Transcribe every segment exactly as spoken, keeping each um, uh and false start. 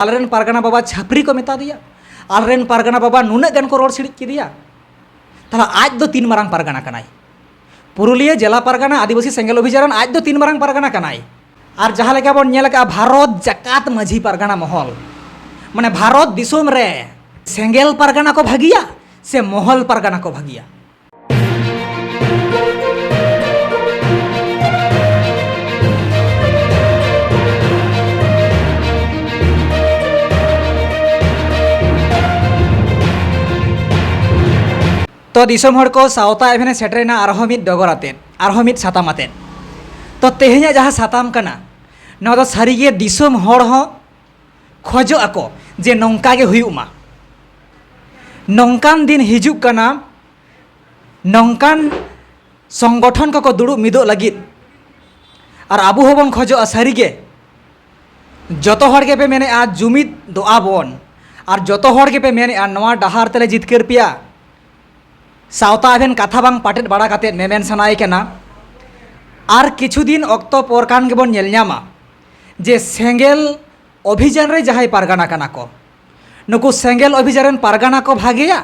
ᱟᱞᱮᱨᱮᱱ ᱯᱟᱨᱜᱟᱱᱟ ᱵᱟᱵᱟ ᱪᱷᱟᱹᱯᱨᱤ ᱠᱚ ᱢᱮᱛᱟ ᱫᱮᱭᱟ, ᱟᱞᱮᱨᱮᱱ ᱯᱟᱨᱜᱟᱱᱟ ᱵᱟᱵᱟ ᱱᱩᱱᱟᱹᱜ ᱜᱟᱱ ᱠᱚ ᱨᱚᱲ ᱥᱤᱲᱤᱡ ᱠᱮᱫᱮᱭᱟ᱾ ᱛᱟᱦᱞᱮ ᱟᱡ ᱫᱚ ᱛᱤᱱ ᱢᱟᱨᱟᱝ ᱯᱟᱨᱜᱟᱱᱟ ᱠᱟᱱᱟᱭ? ᱯᱩᱨᱩᱞᱤᱭᱟᱹ ᱡᱮᱞᱟ ᱯᱟᱨᱜᱟᱱᱟ ᱟᱹᱫᱤᱵᱟᱹᱥᱤ ᱥᱮᱸᱜᱮᱞ ᱚᱵᱷᱤᱡᱟᱱ ᱨᱮᱱ ᱟᱡ ᱫᱚ ᱛᱤᱱ ᱢᱟᱨᱟᱝ ᱯᱟᱨᱜᱟᱱᱟ ᱠᱟᱱᱟᱭ? ᱟᱨ ᱡᱟᱦᱟᱸ ᱞᱮᱠᱟ ᱵᱚᱱ ᱧᱮᱞ ᱟᱠᱟᱫᱼᱟ, ᱵᱷᱟᱨᱚᱛ ᱡᱟᱠᱟᱛ ᱢᱟᱹᱡᱷᱤ ᱯᱟᱨᱜᱟᱱᱟ ᱢᱚᱦᱚᱞ, ᱢᱟᱱᱮ ᱵᱷᱟᱨᱚᱛ ᱫᱤᱥᱚᱢ ᱨᱮ ᱥᱮᱸᱜᱮᱞ ᱯᱟᱨᱜᱟᱱᱟ ᱠᱚ ᱵᱷᱟᱹᱜᱤᱭᱟ ᱥᱮ ᱢᱚᱦᱚᱞ ᱯᱟᱨᱜᱟᱱᱟ ᱠᱚ ᱵᱷᱟᱹᱜᱤᱭᱟ? ᱛᱚ ᱫᱤᱥᱚᱢ ᱦᱚᱲ ᱠᱚ, ᱥᱟᱶᱛᱟ ᱮᱵᱷᱮᱱ ᱮ ᱥᱮᱴᱮᱨᱮᱱᱟ ᱟᱨᱦᱚᱸ ᱢᱤᱫ ᱰᱚᱜᱚᱨ ᱟᱛᱮᱫ, ᱟᱨᱦᱚᱸ ᱢᱤᱫ ᱥᱟᱛᱟᱢ ᱟᱛᱮᱫ᱾ ᱛᱚ ᱛᱮᱦᱮᱧᱟᱜ ᱡᱟᱦᱟᱸ ᱥᱟᱛᱟᱢ ᱠᱟᱱᱟ, ᱱᱚᱣᱟ ᱫᱚ ᱥᱟᱹᱨᱤᱜᱮ ᱫᱤᱥᱚᱢ ᱦᱚᱲ ᱦᱚᱸ ᱠᱷᱚᱡᱚᱜ ᱟᱠᱚ ᱡᱮ ᱱᱚᱝᱠᱟ ᱜᱮ ᱦᱩᱭᱩᱜ ᱢᱟ᱾ ᱱᱚᱝᱠᱟᱱ ᱫᱤᱱ ᱦᱤᱡᱩᱜ ᱠᱟᱱᱟ, ᱱᱚᱝᱠᱟᱱ ᱥᱚᱝᱜᱚᱴᱷᱚᱱ ᱠᱚᱠᱚ ᱫᱩᱲᱩᱵ ᱢᱤᱫᱚᱜ ᱞᱟᱹᱜᱤᱫ᱾ ᱟᱨ ᱟᱵᱚ ᱦᱚᱸᱵᱚᱱ ᱠᱷᱚᱡᱚᱜᱼᱟ ᱥᱟᱹᱨᱤᱜᱮ, ᱡᱚᱛᱚ ᱦᱚᱲ ᱜᱮᱯᱮ ᱢᱮᱱᱮᱫᱼᱟ ᱡᱩᱢᱤᱫᱚᱜᱼᱟ ᱵᱚᱱ, ᱟᱨ ᱡᱚᱛᱚ ᱦᱚᱲ ᱜᱮᱯᱮ ᱢᱮᱱᱮᱫᱼᱟ ᱱᱚᱣᱟ ᱰᱟᱦᱟᱨ ᱛᱮᱞᱮ ᱡᱤᱛᱠᱟᱹᱨ ᱯᱮᱭᱟ᱾ ᱥᱟᱶᱛᱟ ᱮᱵᱷᱮᱱ ᱠᱟᱛᱷᱟ ᱵᱟᱝ ᱯᱟᱴᱮᱫ ᱵᱟᱲᱟ ᱠᱟᱛᱮᱫ ᱢᱮᱢᱮᱱ ᱥᱟᱱᱟᱭᱮ ᱠᱟᱱᱟ, ᱟᱨ ᱠᱤᱪᱷᱩ ᱫᱤᱱ ᱚᱠᱛᱚ ᱯᱚᱨ ᱠᱷᱟᱱ ᱜᱮᱵᱚᱱ ᱧᱮᱞ ᱧᱟᱢᱟ ᱡᱮ ᱥᱮᱸᱜᱮᱞ ᱚᱵᱷᱤᱡᱟᱱ ᱨᱮ ᱡᱟᱦᱟᱸᱭ ᱯᱟᱨᱜᱟᱱᱟ ᱠᱟᱱᱟ ᱠᱚ, ᱱᱩᱠᱩ ᱥᱮᱸᱜᱮᱞ ᱚᱵᱷᱤᱡᱟᱱ ᱨᱮᱱ ᱯᱟᱨᱜᱟᱱᱟ ᱠᱚ ᱵᱷᱟᱜᱮᱭᱟ,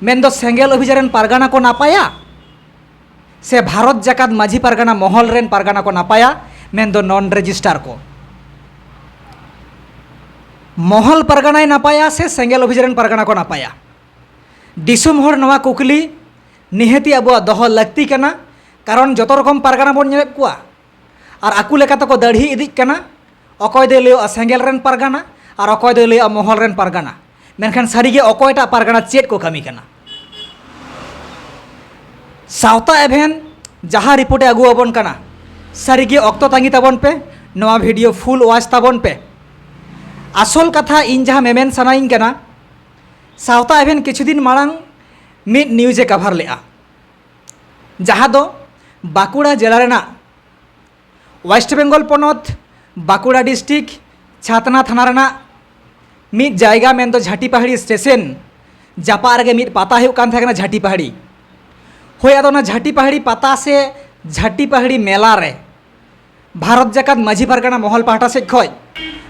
ᱢᱮᱱᱫᱚ ᱥᱮᱸᱜᱮᱞ ᱚᱵᱷᱤᱡᱟᱱ ᱨᱮᱱ ᱯᱟᱨᱜᱟᱱᱟ ᱠᱚ ᱱᱟᱯᱟᱭᱟ, ᱥᱮ ᱵᱷᱟᱨᱚᱛ ᱡᱟᱠᱟᱛ ᱢᱟᱹᱡᱷᱤ ᱯᱟᱨᱜᱟᱱᱟ ᱢᱚᱦᱚᱞ ᱨᱮᱱ ᱯᱟᱨᱜᱟᱱᱟ ᱠᱚ ᱱᱟᱯᱟᱭᱟ, ᱢᱮᱱᱫᱚ ᱱᱚᱱ ᱨᱮᱡᱤᱥᱴᱟᱨ ᱠᱚ? ᱢᱚᱦᱚᱞ ᱯᱟᱨᱜᱟᱱᱟᱭ ᱱᱟᱯᱟᱭᱟ ᱥᱮ ᱥᱮᱸᱜᱮᱞ ᱚᱵᱷᱤᱡᱟᱱ ᱨᱮᱱ ᱯᱟᱨᱜᱟᱱᱟ ᱠᱚ ᱱᱟᱯᱟᱭᱟ? ᱫᱤᱥᱚᱢ ᱦᱚᱲ ᱱᱚᱣᱟ ᱠᱩᱠᱞᱤ ᱱᱤᱦᱟᱹᱛᱤ ᱟᱵᱚᱣᱟᱜ ᱫᱚᱦᱚ ᱞᱟᱹᱠᱛᱤ ᱠᱟᱱᱟ, ᱠᱟᱨᱚᱱ ᱡᱚᱛᱚ ᱨᱚᱠᱚᱢ ᱯᱟᱨᱜᱟᱱᱟ ᱵᱚᱱ ᱧᱮᱞᱮᱫ ᱠᱚᱣᱟ, ᱟᱨ ᱟᱠᱚ ᱞᱮᱠᱟ ᱛᱮᱠᱚ ᱫᱟᱲᱦᱤ ᱤᱫᱤᱜ ᱠᱟᱱᱟ᱾ ᱚᱠᱚᱭ ᱫᱚᱭ ᱞᱟᱹᱭᱚᱜᱼᱟ ᱥᱮᱸᱜᱮᱞ ᱨᱮᱱ ᱯᱟᱨᱜᱟᱱᱟ, ᱟᱨ ᱚᱠᱚᱭ ᱫᱚᱭ ᱞᱟᱹᱭᱚᱜᱼᱟ ᱢᱚᱦᱚᱞ ᱨᱮᱱ ᱯᱟᱨᱜᱟᱱᱟ᱾ ᱢᱮᱱᱠᱷᱟᱱ ᱥᱟᱹᱨᱤᱜᱮ ᱚᱠᱚᱭᱴᱟᱜ ᱯᱟᱨᱜᱟᱱᱟ ᱪᱮᱫ ᱠᱚ ᱠᱟᱹᱢᱤ ᱠᱟᱱᱟ? ᱥᱟᱶᱛᱟ ᱮᱵᱷᱮᱱ ᱡᱟᱦᱟᱸ ᱨᱤᱯᱳᱨᱴ ᱮ ᱟᱹᱜᱩ ᱟᱵᱚᱱ ᱠᱟᱱᱟ, ᱥᱟᱹᱨᱤᱜᱮ ᱚᱠᱛᱚ ᱛᱟᱺᱜᱤ ᱛᱟᱵᱚᱱ ᱯᱮ, ᱱᱚᱣᱟ ᱵᱷᱤᱰᱤᱭᱳ ᱯᱷᱩᱞ ᱣᱟᱪ ᱛᱟᱵᱚᱱ ᱯᱮ᱾ ᱟᱥᱚᱞ ᱠᱟᱛᱷᱟ ᱤᱧ ᱡᱟᱦᱟᱸ ᱢᱮᱢᱮᱱ ᱥᱟᱱᱟᱭᱤᱧ ᱠᱟᱱᱟ, ᱥᱟᱶᱛᱟ ᱮᱵᱷᱮᱱ ᱠᱤᱪᱷᱩ ᱫᱤᱱ ᱢᱟᱲᱟᱝ ᱢᱤᱫ ᱱᱤᱭᱩᱡᱽ ᱮ ᱠᱟᱵᱷᱟᱨ ᱞᱮᱫᱼᱟ, ᱡᱟᱦᱟᱸ ᱫᱚ ᱵᱟᱸᱠᱩᱲᱟ ᱡᱮᱞᱟ ᱨᱮᱱᱟᱜ, ᱳᱭᱮᱥᱴ ᱵᱮᱝᱜᱚᱞ ᱯᱚᱱᱚᱛ, ᱵᱟᱸᱠᱩᱲᱟ ᱰᱤᱥᱴᱨᱤᱠᱴ, ᱪᱷᱟᱛᱱᱟ ᱛᱷᱟᱱᱟ ᱨᱮᱱᱟᱜ ᱢᱤᱫ ᱡᱟᱭᱜᱟ ᱢᱮᱱᱫᱚ ᱡᱷᱟᱴᱤᱯᱟᱦᱟᱲᱤ ᱥᱴᱮᱥᱚᱱ ᱡᱟᱯᱟᱜ ᱨᱮᱜᱮ ᱢᱤᱫ ᱯᱟᱛᱟ ᱦᱩᱭᱩᱜ ᱠᱟᱱ ᱛᱟᱦᱮᱸ ᱠᱟᱱᱟ, ᱡᱷᱟᱴᱤᱯᱟᱦᱟᱲᱤ᱾ ᱦᱳᱭ, ᱟᱫᱚ ᱚᱱᱟ ᱡᱷᱟᱴᱤᱯᱟᱦᱟᱲᱤ ᱯᱟᱛᱟ ᱥᱮ ᱡᱷᱟᱴᱤᱯᱟᱦᱟᱲᱤ ᱢᱮᱞᱟ ᱨᱮ ᱵᱷᱟᱨᱚᱛ ᱡᱟᱠᱟᱛ ᱢᱟᱹᱡᱷᱤ ᱯᱟᱨᱜᱟᱱᱟ ᱢᱚᱦᱚᱞ ᱯᱟᱦᱴᱟ ᱥᱮᱫ ᱠᱷᱚᱱ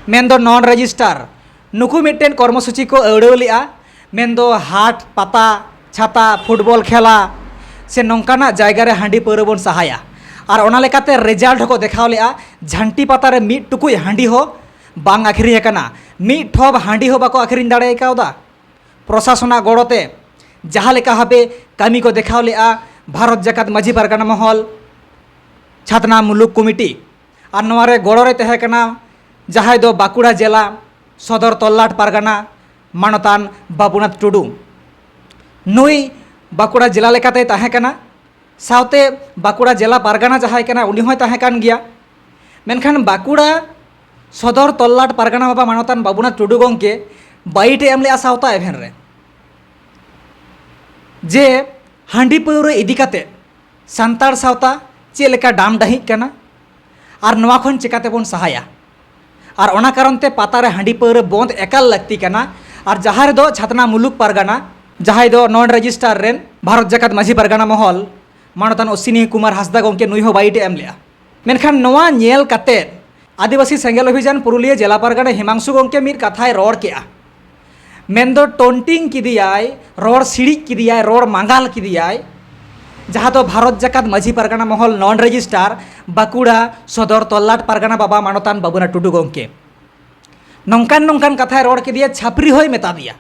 ᱢᱮᱱᱫᱚ ᱱᱚᱱ ᱨᱮᱡᱤᱥᱴᱟᱨ, ᱱᱩᱠᱩ ᱢᱤᱫᱴᱮᱱ ᱠᱚᱨᱢᱚᱥᱩᱪᱤ ᱠᱚ ᱟᱹᱣᱲᱟᱹᱣ ᱞᱮᱫᱼᱟ᱾ ᱢᱮᱱᱫᱚ ᱦᱟᱴ ᱯᱟᱛᱟ, ᱪᱷᱟᱛᱟ, ᱯᱷᱩᱴᱵᱚᱞ ᱠᱷᱮᱞᱟ ᱥᱮ ᱱᱚᱝᱠᱟᱱᱟᱜ ᱡᱟᱭᱜᱟ ᱨᱮ ᱦᱟᱺᱰᱤ ᱯᱟᱹᱣᱨᱟᱹ ᱵᱚᱱ ᱥᱟᱦᱟᱭᱟ᱾ ᱟᱨ ᱚᱱᱟ ᱞᱮᱠᱟᱛᱮ ᱨᱮᱡᱟᱞᱴ ᱦᱚᱸᱠᱚ ᱫᱮᱠᱷᱟᱣ ᱞᱮᱫᱼᱟ, ᱡᱷᱟᱱᱴᱤ ᱯᱟᱛᱟ ᱨᱮ ᱢᱤᱫ ᱴᱩᱠᱩᱡ ᱦᱟᱺᱰᱤ ᱦᱚᱸ ᱵᱟᱝ ᱟᱹᱠᱷᱨᱤᱧ ᱟᱠᱟᱱᱟ, ᱢᱤᱫ ᱴᱷᱚᱯ ᱦᱟᱺᱰᱤ ᱦᱚᱸ ᱵᱟᱠᱚ ᱟᱹᱠᱷᱨᱤᱧ ᱫᱟᱲᱮ ᱠᱟᱣᱫᱟ᱾ ᱯᱨᱚᱥᱟᱥᱚᱱᱟᱜ ᱜᱚᱲᱚ ᱛᱮ ᱡᱟᱦᱟᱸ ᱞᱮᱠᱟ ᱵᱷᱟᱵᱮ ᱠᱟᱹᱢᱤ ᱠᱚ ᱫᱮᱠᱷᱟᱣ ᱞᱮᱫᱼᱟ ᱵᱷᱟᱨᱚᱛ ᱡᱟᱠᱟᱛ ᱢᱟᱹᱡᱷᱤ ᱯᱟᱨᱜᱟᱱᱟ ᱢᱚᱦᱚᱞ, ᱪᱷᱟᱛᱱᱟ ᱢᱩᱞᱩᱠ ᱠᱚᱢᱤᱴᱤ, ᱟᱨ ᱱᱚᱣᱟ ᱨᱮ ᱜᱚᱲᱚ ᱨᱮ ᱛᱟᱦᱮᱸ ᱠᱟᱱᱟ ᱡᱟᱦᱟᱸᱭ ᱫᱚ ᱵᱟᱸᱠᱩᱲᱟ ᱡᱮᱞᱟ ᱥᱚᱫᱚᱨ ᱛᱚᱞᱞᱟᱴ ᱯᱟᱨᱜᱟᱱᱟ ᱢᱟᱱᱚᱛᱟᱱ ᱵᱟᱵᱩᱱᱟᱛᱷ ᱴᱩᱰᱩ᱾ ᱱᱩᱭ ᱵᱟᱸᱠᱩᱲᱟ ᱡᱮᱞᱟ ᱞᱮᱠᱟᱛᱮᱭ ᱛᱟᱦᱮᱸ ᱠᱟᱱᱟ, ᱥᱟᱶᱛᱮ ᱵᱟᱸᱠᱩᱲᱟ ᱡᱮᱞᱟ ᱯᱟᱨᱜᱟᱱᱟ ᱡᱟᱦᱟᱸᱭ ᱠᱟᱱᱟ ᱩᱱᱤ ᱦᱚᱸᱭ ᱛᱟᱦᱮᱸ ᱠᱟᱱ ᱜᱮᱭᱟ᱾ ᱢᱮᱱᱠᱷᱟᱱ ᱵᱟᱸᱠᱩᱲᱟ ᱥᱚᱫᱚᱨ ᱛᱚᱞᱞᱟᱴ ᱯᱟᱨᱜᱟᱱᱟ ᱵᱟᱵᱟ ᱢᱟᱱᱚᱛᱟᱱ ᱵᱟᱵᱩᱱᱟᱛᱷ ᱴᱩᱰᱩ ᱜᱚᱢᱠᱮ ᱵᱟᱭᱤᱴ ᱮ ᱮᱢ ᱞᱮᱫᱼᱟ ᱥᱟᱶᱛᱟ ᱮᱵᱷᱮᱱ ᱨᱮ, ᱡᱮ ᱦᱟᱺᱰᱤ ᱯᱟᱹᱣᱨᱟᱹ ᱤᱫᱤ ᱠᱟᱛᱮ ᱥᱟᱱᱛᱟᱲ ᱥᱟᱶᱛᱟ ᱪᱮᱫ ᱞᱮᱠᱟ ᱰᱟᱢ ᱰᱟᱹᱦᱤᱜ ᱠᱟᱱᱟ ᱟᱨ ᱱᱚᱣᱟ ᱠᱷᱚᱱ ᱪᱤᱠᱟᱹ ᱛᱮᱵᱚᱱ ᱥᱟᱦᱟᱭᱟ᱾ ᱟᱨ ᱚᱱᱟ ᱠᱟᱨᱚᱱ ᱛᱮ ᱯᱟᱛᱟ ᱨᱮ ᱦᱟᱺᱰᱤ ᱯᱟᱹᱣᱨᱟᱹ ᱵᱚᱱᱫ ᱮᱠᱟᱞ ᱞᱟᱹᱠᱛᱤ ᱠᱟᱱᱟ᱾ ᱟᱨ ᱡᱟᱦᱟᱸ ᱨᱮᱫᱚ ᱪᱷᱟᱛᱱᱟ ᱢᱩᱞᱩᱠ ᱯᱟᱨᱜᱟᱱᱟ, ᱡᱟᱦᱟᱸᱭ ᱫᱚ ᱱᱚᱱ ᱨᱮᱡᱤᱥᱴᱟᱨ ᱨᱮᱱ ᱵᱷᱟᱨᱚᱛ ᱡᱟᱠᱟᱛ ᱢᱟᱹᱡᱷᱤ ᱯᱟᱨᱜᱟᱱᱟ ᱢᱚᱦᱚᱞ ᱢᱟᱱᱚᱛᱟᱱ ᱚᱥᱤᱱᱤ ᱠᱩᱢᱟᱨ ᱦᱟᱸᱥᱫᱟ ᱜᱚᱢᱠᱮ ᱱᱩᱭ ᱦᱚᱸ ᱵᱟᱭᱤᱴ ᱮ ᱮᱢ ᱞᱮᱫᱼᱟ᱾ ᱢᱮᱱᱠᱷᱟᱱ ᱱᱚᱣᱟ ᱧᱮᱞ ᱠᱟᱛᱮ ᱟᱹᱫᱤᱵᱟᱹᱥᱤ ᱥᱮᱸᱜᱮᱞ ᱚᱵᱷᱤᱡᱟᱱ ᱯᱩᱨᱩᱞᱤᱭᱟᱹ ᱡᱮᱞᱟ ᱯᱟᱨᱜᱟᱱᱟ ᱦᱤᱢᱟᱝᱥᱩ ᱜᱚᱢᱠᱮ ᱢᱤᱫ ᱠᱟᱛᱷᱟᱭ ᱨᱚᱲ ᱠᱮᱫᱼᱟ᱾ ᱢᱮᱱᱫᱚ ᱴᱚᱱᱴᱤᱝ ᱠᱮᱫᱮᱭᱟᱭ, ᱨᱚᱲ ᱥᱤᱲᱤᱡ ᱠᱮᱫᱮᱭᱟᱭ, ᱨᱚᱲ ᱢᱟᱸᱜᱟᱞ ᱠᱮᱫᱮᱭᱟᱭ, ᱡᱟᱦᱟᱸ ᱫᱚ ᱵᱷᱟᱨᱚᱛ ᱡᱟᱠᱟᱛ ᱢᱟᱹᱡᱷᱤ ᱯᱟᱨᱜᱟᱱᱟ ᱢᱚᱦᱚᱞ ᱱᱚᱱ ᱨᱮᱡᱤᱥᱴᱟᱨ ᱵᱟᱸᱠᱩᱲᱟ ᱥᱚᱫᱚᱨ ᱛᱚᱞᱞᱟᱴ ᱯᱟᱨᱜᱟᱱᱟ ᱵᱟᱵᱟ ᱢᱟᱱᱚᱛᱟᱱ ᱵᱟᱵᱩᱱᱟᱛᱷ ᱴᱩᱰᱩ ᱜᱚᱢᱠᱮ᱾ ᱱᱚᱝᱠᱟᱱ ᱱᱚᱝᱠᱟᱱ ᱠᱟᱛᱷᱟᱭ ᱨᱚᱲ ᱠᱮᱫᱮᱭᱟ, ᱪᱷᱟᱹᱯᱨᱤ ᱦᱚᱸᱭ ᱢᱮᱛᱟ ᱫᱮᱭᱟ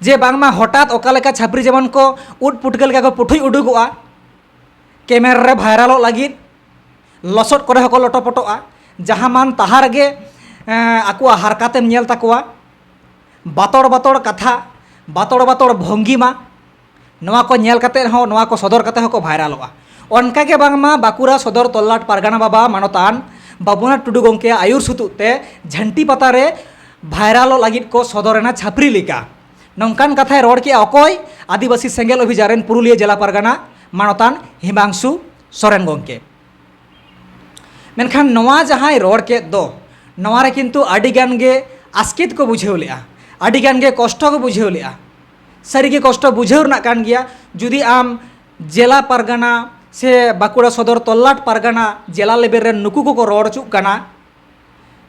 ᱡᱮ ᱵᱟᱝᱢᱟ ᱦᱚᱴᱟᱛ ᱚᱠᱟ ᱞᱮᱠᱟ ᱪᱷᱟᱹᱯᱨᱤ ᱡᱮᱢᱚᱱ ᱠᱚ ᱩᱫ ᱯᱩᱴᱠᱟᱹ ᱞᱮᱠᱟ ᱠᱚ ᱯᱩᱴᱷᱩᱡ ᱩᱰᱩᱠᱚᱜᱼᱟ, ᱠᱮᱢᱮᱨᱟ ᱨᱮ ᱵᱷᱟᱭᱨᱟᱞᱚᱜ ᱞᱟᱹᱜᱤᱫ ᱞᱚᱥᱚᱫ ᱠᱚᱨᱮ ᱦᱚᱸᱠᱚ ᱞᱚᱴᱚᱯᱚᱴᱚᱜᱼᱟ᱾ ᱡᱟᱦᱟᱸ ᱢᱟᱱ ᱛᱟᱦᱟᱸ ᱨᱮᱜᱮ ᱮᱸ, ᱟᱠᱚᱣᱟᱜ ᱦᱟᱨᱠᱟᱛᱮᱢ ᱧᱮᱞ ᱛᱟᱠᱚᱣᱟ, ᱵᱟᱛᱚᱲ ᱵᱟᱛᱚᱲ ᱠᱟᱛᱷᱟ, ᱵᱟᱛᱚᱲ ᱵᱟᱛᱚᱲ ᱵᱷᱚᱝᱜᱤᱢᱟ, ᱱᱚᱣᱟ ᱠᱚ ᱧᱮᱞ ᱠᱟᱛᱮ ᱦᱚᱸ, ᱱᱚᱣᱟ ᱠᱚ ᱥᱚᱫᱚᱨ ᱠᱟᱛᱮ ᱦᱚᱸᱠᱚ ᱵᱷᱟᱭᱨᱟᱞᱚᱜᱼᱟ᱾ ᱚᱱᱠᱟ ᱜᱮ ᱵᱟᱝᱢᱟ ᱵᱟᱸᱠᱩᱲᱟ ᱥᱚᱫᱚᱨ ᱛᱚᱞᱞᱟᱴ ᱯᱟᱨᱜᱟᱱᱟ ᱵᱟᱵᱟ ᱢᱟᱱᱚᱛᱟᱱ ᱵᱟᱵᱩᱱᱟᱛᱷ ᱴᱩᱰᱩ ᱜᱚᱢᱠᱮᱭᱟᱜ ᱟᱹᱭᱩᱨ ᱥᱩᱛᱩᱜ ᱛᱮ ᱡᱷᱟᱹᱱᱴᱤ ᱯᱟᱛᱟ ᱨᱮ ᱵᱷᱟᱭᱨᱟᱞᱚᱜ ᱞᱟᱹᱜᱤᱫ ᱠᱚ ᱥᱚᱫᱚᱨ ᱮᱱᱟ ᱪᱷᱟᱹᱯᱨᱤ ᱞᱮᱠᱟ᱾ ᱱᱚᱝᱠᱟᱱ ᱠᱟᱛᱷᱟᱭ ᱨᱚᱲ ᱠᱮᱫᱼᱟ ᱚᱠᱚᱭ? ᱟᱹᱫᱤᱵᱟᱹᱥᱤ ᱥᱮᱸᱜᱮᱞ ᱚᱵᱷᱤᱡᱟᱱ ᱨᱮᱱ ᱯᱩᱨᱩᱞᱤᱭᱟᱹ ᱡᱮᱞᱟ ᱯᱟᱨᱜᱟᱱᱟ ᱢᱟᱱᱚᱛᱟᱱ ᱦᱤᱢᱟᱝᱥᱩ ᱥᱚᱨᱮᱱ ᱜᱚᱢᱠᱮ᱾ ᱢᱮᱱᱠᱷᱟᱱ ᱱᱚᱣᱟ ᱡᱟᱦᱟᱸᱭ ᱨᱚᱲ ᱠᱮᱫ ᱫᱚ, ᱱᱚᱣᱟ ᱨᱮ ᱠᱤᱱᱛᱩ ᱟᱹᱰᱤ ᱜᱟᱱ ᱜᱮ ᱟᱥᱠᱮᱛ ᱠᱚ ᱵᱩᱡᱷᱟᱹᱣ ᱞᱮᱫᱼᱟ, ᱟᱹᱰᱤ ᱜᱟᱱ ᱜᱮ ᱠᱚᱥᱴᱚ ᱠᱚ ᱵᱩᱡᱷᱟᱹᱣ ᱞᱮᱫᱼᱟ᱾ ᱥᱟᱹᱨᱤᱜᱮ ᱠᱚᱥᱴᱚ ᱵᱩᱡᱷᱟᱹᱣ ᱨᱮᱱᱟᱜ ᱠᱟᱱ ᱜᱮᱭᱟ᱾ ᱡᱩᱫᱤ ᱟᱢ ᱡᱮᱞᱟ ᱯᱟᱨᱜᱟᱱᱟ ᱥᱮ ᱵᱟᱸᱠᱩᱲᱟ ᱥᱚᱫᱚᱨ ᱛᱚᱞᱞᱟᱴ ᱯᱟᱨᱜᱟᱱᱟ ᱡᱮᱞᱟ ᱞᱮᱵᱮᱞ ᱨᱮᱱ ᱱᱩᱠᱩ ᱠᱚᱠᱚ ᱨᱚᱲ ᱦᱚᱪᱚᱜ ᱠᱟᱱᱟ,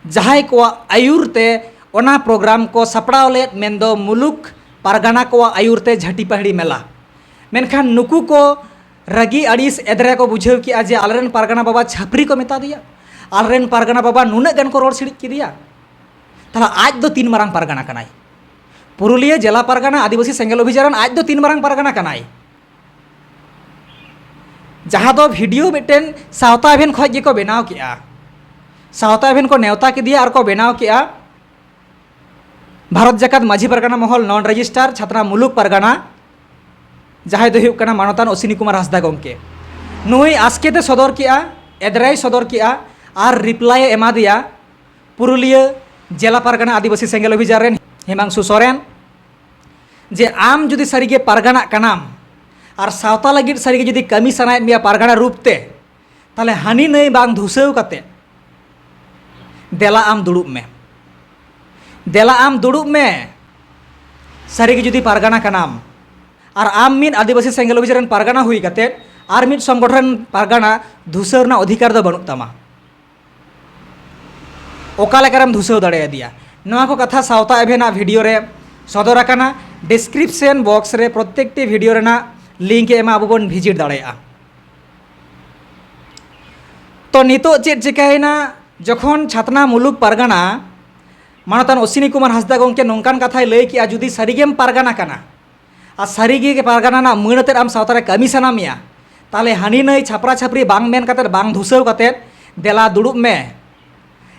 ᱡᱟᱦᱟᱸᱭ ᱠᱚᱣᱟᱜ ᱟᱹᱭᱩᱨ ᱛᱮ ᱚᱱᱟ ᱯᱨᱳᱜᱨᱟᱢ ᱠᱚ ᱥᱟᱯᱲᱟᱣ ᱞᱮᱫ, ᱢᱮᱱᱫᱚ ᱢᱩᱞᱩᱠ ᱯᱟᱨᱜᱟᱱᱟ ᱠᱚᱣᱟᱜ ᱟᱹᱭᱩᱨ ᱛᱮ ᱡᱷᱟᱹᱴᱤ ᱯᱟᱹᱦᱲᱤ ᱢᱮᱞᱟ᱾ ᱢᱮᱱᱠᱷᱟᱱ ᱱᱩᱠᱩ ᱠᱚ ᱨᱟᱹᱜᱤ ᱟᱹᱲᱤᱥ ᱮᱫᱽᱨᱮ ᱠᱚ ᱵᱩᱡᱷᱟᱹᱣ ᱠᱮᱜᱼᱟ ᱡᱮ ᱟᱞᱮᱨᱮᱱ ᱯᱟᱨᱜᱟᱱᱟ ᱵᱟᱵᱟ ᱪᱷᱟᱹᱯᱨᱤ ᱠᱚ ᱢᱮᱛᱟ ᱫᱮᱭᱟ, ᱟᱞᱮᱨᱮᱱ ᱯᱟᱨᱜᱟᱱᱟ ᱵᱟᱵᱟ ᱱᱩᱱᱟᱹᱜ ᱜᱟᱱ ᱠᱚ ᱨᱚᱲ ᱥᱤᱲᱤᱡ ᱠᱮᱫᱮᱭᱟ᱾ ᱛᱟᱦᱞᱮ ᱟᱡ ᱫᱚ ᱛᱤᱱ ᱢᱟᱨᱟᱝ ᱯᱟᱨᱜᱟᱱᱟ ᱠᱟᱱᱟᱭ? ᱯᱩᱨᱩᱞᱤᱭᱟᱹ ᱡᱮᱞᱟ ᱯᱟᱨᱜᱟᱱᱟ ᱟᱹᱫᱤᱵᱟᱹᱥᱤ ᱥᱮᱸᱜᱮᱞ ᱚᱵᱷᱤᱡᱟᱱ ᱨᱮᱱ ᱟᱡ ᱫᱚ ᱛᱤᱱ ᱢᱟᱨᱟᱝ ᱯᱟᱨᱜᱟᱱᱟ ᱠᱟᱱᱟᱭ? ᱡᱟᱦᱟᱸ ᱫᱚ ᱵᱷᱤᱰᱤᱭᱳ ᱢᱤᱫᱴᱮᱱ ᱥᱟᱶᱛᱟ ᱮᱵᱷᱮᱱ ᱠᱷᱚᱱ ᱜᱮᱠᱚ ᱵᱮᱱᱟᱣ ᱠᱮᱜᱼᱟ᱾ ᱥᱟᱶᱛᱟ ᱮᱵᱷᱮᱱ ᱠᱚ ᱱᱮᱣᱛᱟ ᱠᱮᱫᱮᱭᱟ ᱟᱨ ᱠᱚ ᱵᱮᱱᱟᱣ ᱠᱮᱜᱼᱟ ᱵᱷᱟᱨᱚᱛ ᱡᱟᱠᱟᱛ ᱢᱟᱹᱡᱷᱤ ᱯᱟᱨᱜᱟᱱᱟ ᱢᱚᱦᱚᱞ ᱱᱚᱱ ᱨᱮᱡᱤᱥᱴᱟᱨ ᱪᱷᱟᱛᱱᱟ ᱢᱩᱞᱩᱠ ᱯᱟᱨᱜᱟᱱᱟ, ᱡᱟᱦᱟᱸᱭ ᱫᱚ ᱦᱩᱭᱩᱜ ᱠᱟᱱᱟ ᱢᱟᱱᱚᱛᱟᱱ ᱚᱥᱤᱱᱤ ᱠᱩᱢᱟᱨ ᱦᱟᱸᱥᱫᱟ ᱜᱚᱢᱠᱮ᱾ ᱱᱩᱭ ᱟᱥᱠᱮᱛᱮ ᱥᱚᱫᱚᱨ ᱠᱮᱜᱼᱟ, ᱮᱫᱽᱨᱟᱭ ᱥᱚᱫᱚᱨ ᱠᱮᱜᱼᱟ ᱟᱨ ᱨᱤᱯᱞᱟᱭ ᱮ ᱮᱢᱟ ᱫᱮᱭᱟ ᱯᱩᱨᱩᱞᱤᱭᱟᱹ ᱡᱮᱞᱟ ᱯᱟᱨᱜᱟᱱᱟ ᱟᱹᱫᱤᱵᱟᱹᱥᱤ ᱥᱮᱸᱜᱮᱞ ᱚᱵᱷᱤᱡᱟᱱ ᱨᱮᱱ ᱦᱤᱢᱟᱝᱥᱩ ᱥᱚᱨᱮᱱ, ᱡᱮ ᱟᱢ ᱡᱩᱫᱤ ᱥᱟᱹᱨᱤᱜᱮ ᱯᱟᱨᱜᱟᱱᱟᱜ ᱠᱟᱱᱟᱢ ᱟᱨ ᱥᱟᱶᱛᱟ ᱞᱟᱹᱜᱤᱫ ᱥᱟᱹᱨᱤᱜᱮ ᱡᱩᱫᱤ ᱠᱟᱹᱢᱤ ᱥᱟᱱᱟᱭᱮᱫ ᱢᱮᱭᱟ ᱯᱟᱨᱜᱟᱱᱟ ᱨᱩᱯ ᱛᱮ, ᱛᱟᱦᱞᱮ ᱦᱟᱹᱱᱤ ᱱᱟᱹᱭ ᱵᱟᱝ ᱫᱷᱩᱥᱟᱹᱣ ᱠᱟᱛᱮ ᱫᱮᱞᱟ ᱟᱢ ᱫᱩᱲᱩᱵ ᱢᱮ᱾ ᱫᱮᱞᱟ ᱟᱢ ᱫᱩᱲᱩᱵ ᱢᱮ᱾ ᱥᱟᱹᱨᱤᱜᱮ ᱡᱩᱫᱤ ᱯᱟᱨᱜᱟᱱᱟ ᱠᱟᱱᱟᱢ ᱟᱨ ᱟᱢ ᱢᱤᱫ ᱟᱹᱫᱤᱵᱟᱹᱥᱤ ᱥᱮᱸᱜᱮᱞ ᱚᱵᱷᱤᱡᱟᱱ ᱨᱮᱱ ᱯᱟᱨᱜᱟᱱᱟ ᱦᱩᱭ ᱠᱟᱛᱮ ᱟᱨ ᱢᱤᱫ ᱥᱚᱝᱜᱚᱴᱷᱚᱱ ᱨᱮᱱ ᱯᱟᱨᱜᱟᱱᱟ ᱫᱷᱩᱥᱟᱹᱣ ᱨᱮᱱᱟᱜ ᱚᱫᱷᱤᱠᱟᱨ ᱫᱚ ᱵᱟᱹᱱᱩᱜ ᱛᱟᱢᱟ᱾ ᱚᱠᱟ ᱞᱮᱠᱟᱨᱮᱢ ᱫᱷᱩᱥᱟᱹᱣ ᱫᱟᱲᱮᱭᱟᱫᱮᱭᱟ? ᱱᱚᱣᱟ ᱠᱚ ᱠᱟᱛᱷᱟ ᱥᱟᱶᱛᱟ ᱮᱵᱷᱮᱱᱟᱜ ᱵᱷᱤᱰᱤᱭᱳ ᱨᱮ ᱥᱚᱫᱚᱨ ᱟᱠᱟᱱᱟ᱾ ᱰᱤᱥᱠᱨᱤᱯᱥᱚᱱ ᱵᱚᱠᱥ ᱨᱮ ᱯᱨᱚᱛᱮᱠᱴᱤ ᱵᱷᱤᱰᱤᱭᱳ ᱨᱮᱱᱟᱜ ᱞᱤᱝᱠ ᱮ ᱮᱢᱟ, ᱟᱵᱚ ᱵᱚᱱ ᱵᱷᱤᱡᱤᱴ ᱫᱟᱲᱮᱭᱟᱜᱼᱟ᱾ ᱛᱚ ᱱᱤᱛᱚᱜ ᱪᱮᱫ ᱪᱤᱠᱟᱹᱭᱮᱱᱟ? ᱡᱚᱠᱷᱚᱱ ᱪᱷᱟᱛᱱᱟ ᱢᱩᱞᱩᱠ ᱯᱟᱨᱜᱟᱱᱟ ᱢᱟᱱᱚᱛᱟᱱ ᱚᱥᱤᱱᱤ ᱠᱩᱢᱟᱨ ᱦᱟᱸᱥᱫᱟ ᱜᱚᱢᱠᱮ ᱱᱚᱝᱠᱟᱱ ᱠᱟᱛᱷᱟᱭ ᱞᱟᱹᱭ ᱠᱮᱜᱼᱟ, ᱡᱩᱫᱤ ᱥᱟᱹᱨᱤᱜᱮᱢ ᱯᱟᱨᱜᱟᱱᱟ ᱠᱟᱱᱟ ᱟᱨ ᱥᱟᱹᱨᱤᱜᱮ ᱯᱟᱨᱜᱟᱱᱟ ᱨᱮᱱᱟᱜ ᱢᱟᱹᱱ ᱟᱛᱮᱫ ᱟᱢ ᱥᱟᱶᱛᱟ ᱨᱮ ᱠᱟᱹᱢᱤ ᱥᱟᱱᱟ ᱢᱮᱭᱟ, ᱛᱟᱦᱞᱮ ᱦᱟᱹᱱᱤ ᱱᱟᱹᱭ ᱪᱷᱟᱯᱨᱟ ᱪᱷᱟᱯᱨᱤ ᱵᱟᱝ ᱢᱮᱱ ᱠᱟᱛᱮᱫ, ᱵᱟᱝ ᱫᱷᱩᱥᱟᱹᱣ ᱠᱟᱛᱮᱫ ᱫᱮᱞᱟ ᱫᱩᱲᱩᱵ ᱢᱮ᱾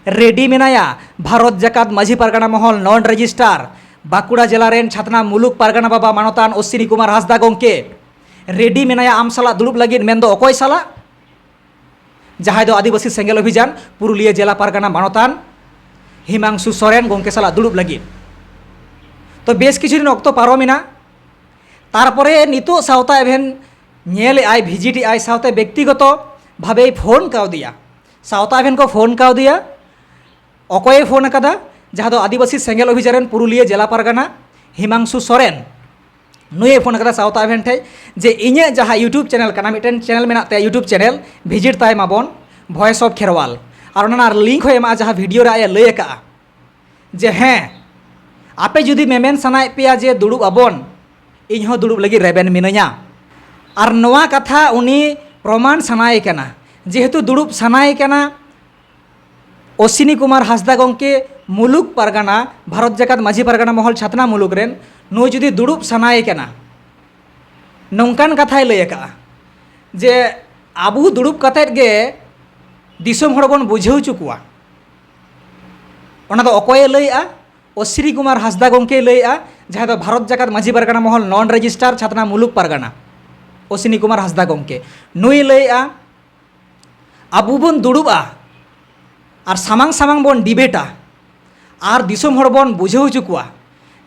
ᱨᱮᱰᱤ ᱢᱮᱱᱟᱭᱟ ᱵᱷᱟᱨᱚᱛ ᱡᱟᱠᱟᱛ ᱢᱟᱹᱡᱷᱤ ᱯᱟᱨᱜᱟᱱᱟ ᱢᱚᱦᱚᱞ ᱱᱚᱱ ᱨᱮᱡᱤᱥᱴᱟᱨ, ᱵᱟᱸᱠᱩᱲᱟ ᱡᱮᱞᱟ ᱨᱮᱱ ᱪᱷᱟᱛᱱᱟ ᱢᱩᱞᱩᱠ ᱯᱟᱨᱜᱟᱱᱟ ᱵᱟᱵᱟ ᱢᱟᱱᱚᱛᱟᱱ ᱚᱥᱤᱱᱤ ᱠᱩᱢᱟᱨ ᱦᱟᱸᱥᱫᱟ ᱜᱚᱢᱠᱮ᱾ ᱨᱮᱰᱤ ᱢᱮᱱᱟᱭᱟ ᱟᱢ ᱥᱟᱞᱟᱜ ᱫᱩᱲᱩᱵ ᱞᱟᱹᱜᱤᱫ᱾ ᱢᱮᱱᱫᱚ ᱚᱠᱚᱭ ᱥᱟᱞᱟᱜ? ᱡᱟᱦᱟᱸᱭ ᱫᱚ ᱟᱹᱫᱤᱵᱟᱹᱥᱤ ᱥᱮᱸᱜᱮᱞ ᱚᱵᱷᱤᱡᱟᱱ ᱯᱩᱨᱩᱞᱤᱭᱟᱹ ᱡᱮᱞᱟ ᱯᱟᱨᱜᱟᱱᱟ ᱢᱟᱱᱚᱛᱟᱱ ᱦᱤᱢᱟᱝᱥᱩ ᱥᱚᱨᱮᱱ ᱜᱚᱢᱠᱮ ᱥᱟᱞᱟᱜ ᱫᱩᱲᱩᱵ ᱞᱟᱹᱜᱤᱫ᱾ ᱛᱚ ᱵᱮᱥ ᱠᱤᱪᱷᱩ ᱫᱤᱱ ᱚᱠᱛᱚ ᱯᱟᱨᱚᱢᱮᱱᱟ᱾ ᱛᱟᱨᱯᱚᱨᱮ ᱱᱤᱛᱚᱜ ᱥᱟᱶᱛᱟ ᱮᱵᱷᱮᱱ ᱧᱮᱞᱮᱜᱼᱟᱭ, ᱵᱷᱤᱡᱤᱴ ᱮᱜᱼᱟᱭ, ᱥᱟᱶᱛᱮ ᱵᱮᱠᱛᱤᱜᱚᱛᱚ ᱵᱷᱟᱵᱮᱭ ᱯᱷᱳᱱ ᱠᱟᱣᱫᱮᱭᱟ᱾ ᱥᱟᱶᱛᱟ ᱮᱵᱷᱮᱱ ᱠᱚ ᱯᱷᱳᱱ ᱠᱟᱣᱫᱮᱭᱟ᱾ ᱚᱠᱚᱭᱮ ᱯᱷᱳᱱ ᱟᱠᱟᱫᱟ? ᱡᱟᱦᱟᱸ ᱫᱚ ᱟᱹᱫᱤᱵᱟᱹᱥᱤ ᱥᱮᱸᱜᱮᱞ ᱚᱵᱷᱤᱡᱟᱱ ᱨᱮᱱ ᱯᱩᱨᱩᱞᱤᱭᱟᱹ ᱡᱮᱞᱟ ᱯᱟᱨᱜᱟᱱᱟ ᱦᱤᱢᱟᱝᱥᱩ ᱥᱚᱨᱮᱱ, ᱱᱩᱭᱮ ᱯᱷᱳᱱ ᱟᱠᱟᱫᱟ ᱥᱟᱶᱛᱟ ᱮᱵᱷᱮᱱ ᱴᱷᱮᱡ, ᱡᱮ ᱤᱧᱟᱹᱜ ᱡᱟᱦᱟᱸ YouTube ᱪᱮᱱᱮᱞ ᱠᱟᱱᱟ, ᱢᱤᱫᱴᱮᱱ ᱪᱮᱱᱮᱞ ᱢᱮᱱᱟᱜ ᱛᱟᱭᱟ, YouTube ᱪᱮᱱᱮᱞ ᱵᱷᱤᱡᱤᱴ ᱛᱟᱭ ᱢᱟᱵᱚᱱ, ᱵᱷᱚᱭᱮᱥ ᱚᱯᱷ ᱠᱷᱮᱨᱣᱟᱞ, ᱟᱨ ᱚᱱᱟ ᱨᱮᱱᱟᱜ ᱞᱤᱝᱠ ᱦᱚᱸᱭ ᱮᱢᱟᱜᱼᱟ, ᱡᱟᱦᱟᱸ ᱵᱷᱤᱰᱤᱭᱳ ᱨᱮ ᱟᱡ ᱮ ᱞᱟᱹᱭ ᱟᱠᱟᱫᱼᱟ ᱡᱮ ᱦᱮᱸ, ᱟᱯᱮ ᱡᱩᱫᱤ ᱢᱮᱢᱮᱱ ᱥᱟᱱᱟᱭᱮᱫ ᱯᱮᱭᱟ ᱡᱮ ᱫᱩᱲᱩᱵ ᱟᱵᱚᱱ, ᱤᱧ ᱦᱚᱸ ᱫᱩᱲᱩᱵ ᱞᱟᱹᱜᱤᱫ ᱨᱮᱵᱮᱱ ᱢᱤᱱᱟᱹᱧᱟ᱾ ᱟᱨ ᱱᱚᱣᱟ ᱠᱟᱛᱷᱟ ᱩᱱᱤ ᱯᱨᱚᱢᱟᱱ ᱥᱟᱱᱟᱭᱮ ᱠᱟᱱᱟ, ᱡᱮᱦᱮᱛᱩ ᱫᱩᱲᱩᱵ ᱥᱟᱱᱟᱭᱮ ᱠᱟᱱᱟ᱾ ᱚᱥᱤᱱᱤ ᱠᱩᱢᱟᱨ ᱦᱟᱸᱥᱫᱟ ᱜᱚᱢᱠᱮ ᱢᱩᱞᱩᱠ ᱯᱟᱨᱜᱟᱱᱟ, ᱵᱷᱟᱨᱚᱛ ᱡᱟᱠᱟᱛ ᱢᱟᱹᱡᱷᱤ ᱯᱟᱨᱜᱟᱱᱟ ᱢᱚᱦᱚᱞ ᱪᱷᱟᱛᱱᱟ ᱢᱩᱞᱩᱠ ᱨᱮᱱ, ᱱᱩᱭ ᱡᱩᱫᱤ ᱫᱩᱲᱩᱵ ᱥᱟᱱᱟᱭᱮ ᱠᱟᱱᱟ, ᱱᱚᱝᱠᱟᱱ ᱠᱟᱛᱷᱟᱭ ᱞᱟᱹᱭ ᱟᱠᱟᱫᱼᱟ ᱡᱮ ᱟᱵᱚ ᱫᱩᱲᱩᱵ ᱠᱟᱛᱮᱫ ᱜᱮ ᱫᱤᱥᱚᱢ ᱦᱚᱲ ᱵᱚᱱ ᱵᱩᱡᱷᱟᱹᱣ ᱦᱚᱪᱚ ᱠᱚᱣᱟ᱾ ᱚᱱᱟ ᱫᱚ ᱚᱠᱚᱭᱮ ᱞᱟᱹᱭᱮᱜᱼᱟ? ᱚᱥᱤᱱᱤ ᱠᱩᱢᱟᱨ ᱦᱟᱸᱥᱫᱟ ᱜᱚᱢᱠᱮᱭ ᱞᱟᱹᱭᱮᱜᱼᱟ, ᱡᱟᱦᱟᱸᱭ ᱫᱚ ᱵᱷᱟᱨᱚᱛ ᱡᱟᱠᱟᱛ ᱢᱟᱹᱡᱷᱤ ᱯᱟᱨᱜᱟᱱᱟ ᱢᱚᱦᱚᱞ ᱱᱚᱱ ᱨᱮᱡᱤᱥᱴᱟᱨ ᱪᱷᱟᱛᱱᱟ ᱢᱩᱞᱩᱠ ᱯᱟᱨᱜᱟᱱᱟ, ᱚᱥᱤᱱᱤ ᱠᱩᱢᱟᱨ ᱦᱟᱸᱥᱫᱟ ᱜᱚᱢᱠᱮ᱾ ᱱᱩᱭ ᱞᱟᱹᱭᱮᱜᱼᱟ, ᱟᱵᱚ ᱵᱚᱱ ᱫᱩᱲᱩᱵᱼᱟ ᱟᱨ ᱥᱟᱢᱟᱝ ᱥᱟᱢᱟᱝ ᱵᱚᱱ ᱰᱤᱵᱮᱴᱟ ᱟᱨ ᱫᱤᱥᱚᱢ ᱦᱚᱲ ᱵᱚᱱ ᱵᱩᱡᱷᱟᱹᱣ ᱦᱚᱪᱚ ᱠᱚᱣᱟ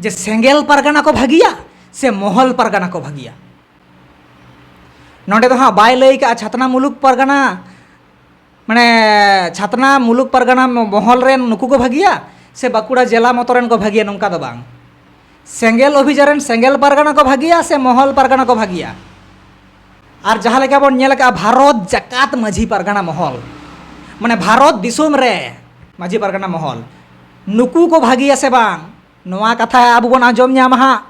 ᱡᱮ ᱥᱮᱸᱜᱮᱞ ᱯᱟᱨᱜᱟᱱᱟ ᱠᱚ ᱵᱷᱟᱹᱜᱤᱭᱟ ᱥᱮ ᱢᱚᱦᱚᱞ ᱯᱟᱨᱜᱟᱱᱟ ᱠᱚ ᱵᱷᱟᱹᱜᱤᱭᱟ᱾ ᱱᱚᱰᱮ ᱫᱚ ᱦᱟᱸᱜ ᱵᱟᱭ ᱞᱟᱹᱭ ᱠᱟᱜᱼᱟ ᱪᱷᱟᱛᱱᱟ ᱢᱩᱞᱩᱠ ᱯᱟᱨᱜᱟᱱᱟ, ᱢᱟᱱᱮ ᱪᱷᱟᱛᱱᱟ ᱢᱩᱞᱩᱠ ᱯᱟᱨᱜᱟᱱᱟ ᱢᱚᱦᱚᱞ ᱨᱮᱱ ᱱᱩᱠᱩ ᱠᱚ ᱵᱷᱟᱹᱜᱤᱭᱟ ᱥᱮ ᱵᱟᱸᱠᱩᱲᱟ ᱡᱮᱞᱟ ᱢᱚᱛᱚ ᱨᱮᱱ ᱠᱚ ᱵᱷᱟᱹᱜᱤᱭᱟ, ᱱᱚᱝᱠᱟ ᱫᱚ ᱵᱟᱝ᱾ ᱥᱮᱸᱜᱮᱞ ᱚᱵᱷᱤᱡᱟᱱ ᱨᱮᱱ ᱥᱮᱸᱜᱮᱞ ᱯᱟᱨᱜᱟᱱᱟ ᱠᱚ ᱵᱷᱟᱹᱜᱤᱭᱟ ᱥᱮ ᱢᱚᱦᱚᱞ ᱯᱟᱨᱜᱟᱱᱟ ᱠᱚ ᱵᱷᱟᱹᱜᱤᱭᱟ? ᱟᱨ ᱡᱟᱦᱟᱸ ᱞᱮᱠᱟ ᱵᱚᱱ ᱧᱮᱞ ᱟᱠᱟᱫᱼᱟ, ᱵᱷᱟᱨᱚᱛ ᱡᱟᱠᱟᱛ ᱢᱟᱹᱡᱷᱤ ᱯᱟᱨᱜᱟᱱᱟ ᱢᱚᱦᱚᱞ, ᱢᱟᱱᱮ ᱵᱷᱟᱨᱚᱛ ᱫᱤᱥᱚᱢ ᱨᱮ ᱢᱟᱹᱡᱷᱤ ᱯᱟᱨᱜᱟᱱᱟ ᱢᱚᱦᱚᱞ, ᱱᱩᱠᱩ ᱠᱚ ᱵᱷᱟᱹᱜᱤᱭᱟ ᱥᱮ ᱵᱟᱝ, ᱱᱚᱣᱟ ᱠᱟᱛᱷᱟ ᱟᱵᱚ ᱵᱚᱱ ᱟᱸᱡᱚᱢ ᱧᱟᱢᱟ ᱦᱟᱸᱜ᱾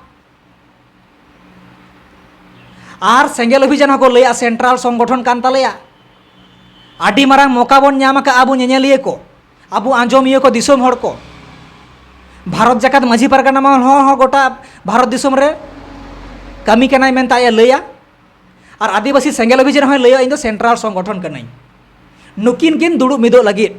ᱟᱨ ᱥᱮᱸᱜᱮᱞ ᱚᱵᱷᱤᱡᱟᱱ ᱦᱚᱸᱠᱚ ᱞᱟᱹᱭᱟ ᱥᱮᱱᱴᱨᱟᱞ ᱥᱚᱝᱜᱚᱴᱷᱚᱱ ᱠᱟᱱ ᱛᱟᱞᱮᱭᱟ᱾ ᱟᱹᱰᱤ ᱢᱟᱨᱟᱝ ᱢᱚᱠᱟ ᱵᱚᱱ ᱧᱟᱢ ᱟᱠᱟᱫᱼᱟ ᱟᱵᱚ ᱧᱮᱧᱮᱞᱤᱭᱟᱹ ᱠᱚ, ᱟᱵᱚ ᱟᱸᱡᱚᱢᱤᱭᱟᱹ ᱠᱚ, ᱫᱤᱥᱚᱢ ᱦᱚᱲ ᱠᱚ᱾ ᱵᱷᱟᱨᱚᱛ ᱡᱟᱠᱟᱛ ᱢᱟᱹᱡᱷᱤ ᱯᱟᱨᱜᱟᱱᱟ ᱢᱚᱦᱚᱞ ᱦᱚᱸ, ᱦᱚᱸ ᱜᱚᱴᱟ ᱵᱷᱟᱨᱚᱛ ᱫᱤᱥᱚᱢ ᱨᱮ ᱠᱟᱹᱢᱤ ᱠᱟᱱᱟᱭ ᱢᱮᱱᱛᱮ ᱟᱡ ᱮ ᱞᱟᱹᱭᱟ᱾ ᱟᱨ ᱟᱹᱫᱤᱵᱟᱹᱥᱤ ᱥᱮᱸᱜᱮᱞ ᱚᱵᱷᱤᱡᱟᱱ ᱦᱚᱸᱭ ᱞᱟᱹᱭᱟ, "ᱤᱧ ᱫᱚ ᱥᱮᱱᱴᱨᱟᱞ ᱥᱚᱝᱜᱚᱴᱷᱚᱱ ᱠᱟᱹᱱᱟᱹᱧ᱾" ᱱᱩᱠᱤᱱ ᱠᱤᱱ ᱫᱩᱲᱩᱵ ᱢᱤᱫᱚᱜ ᱞᱟᱹᱜᱤᱫ᱾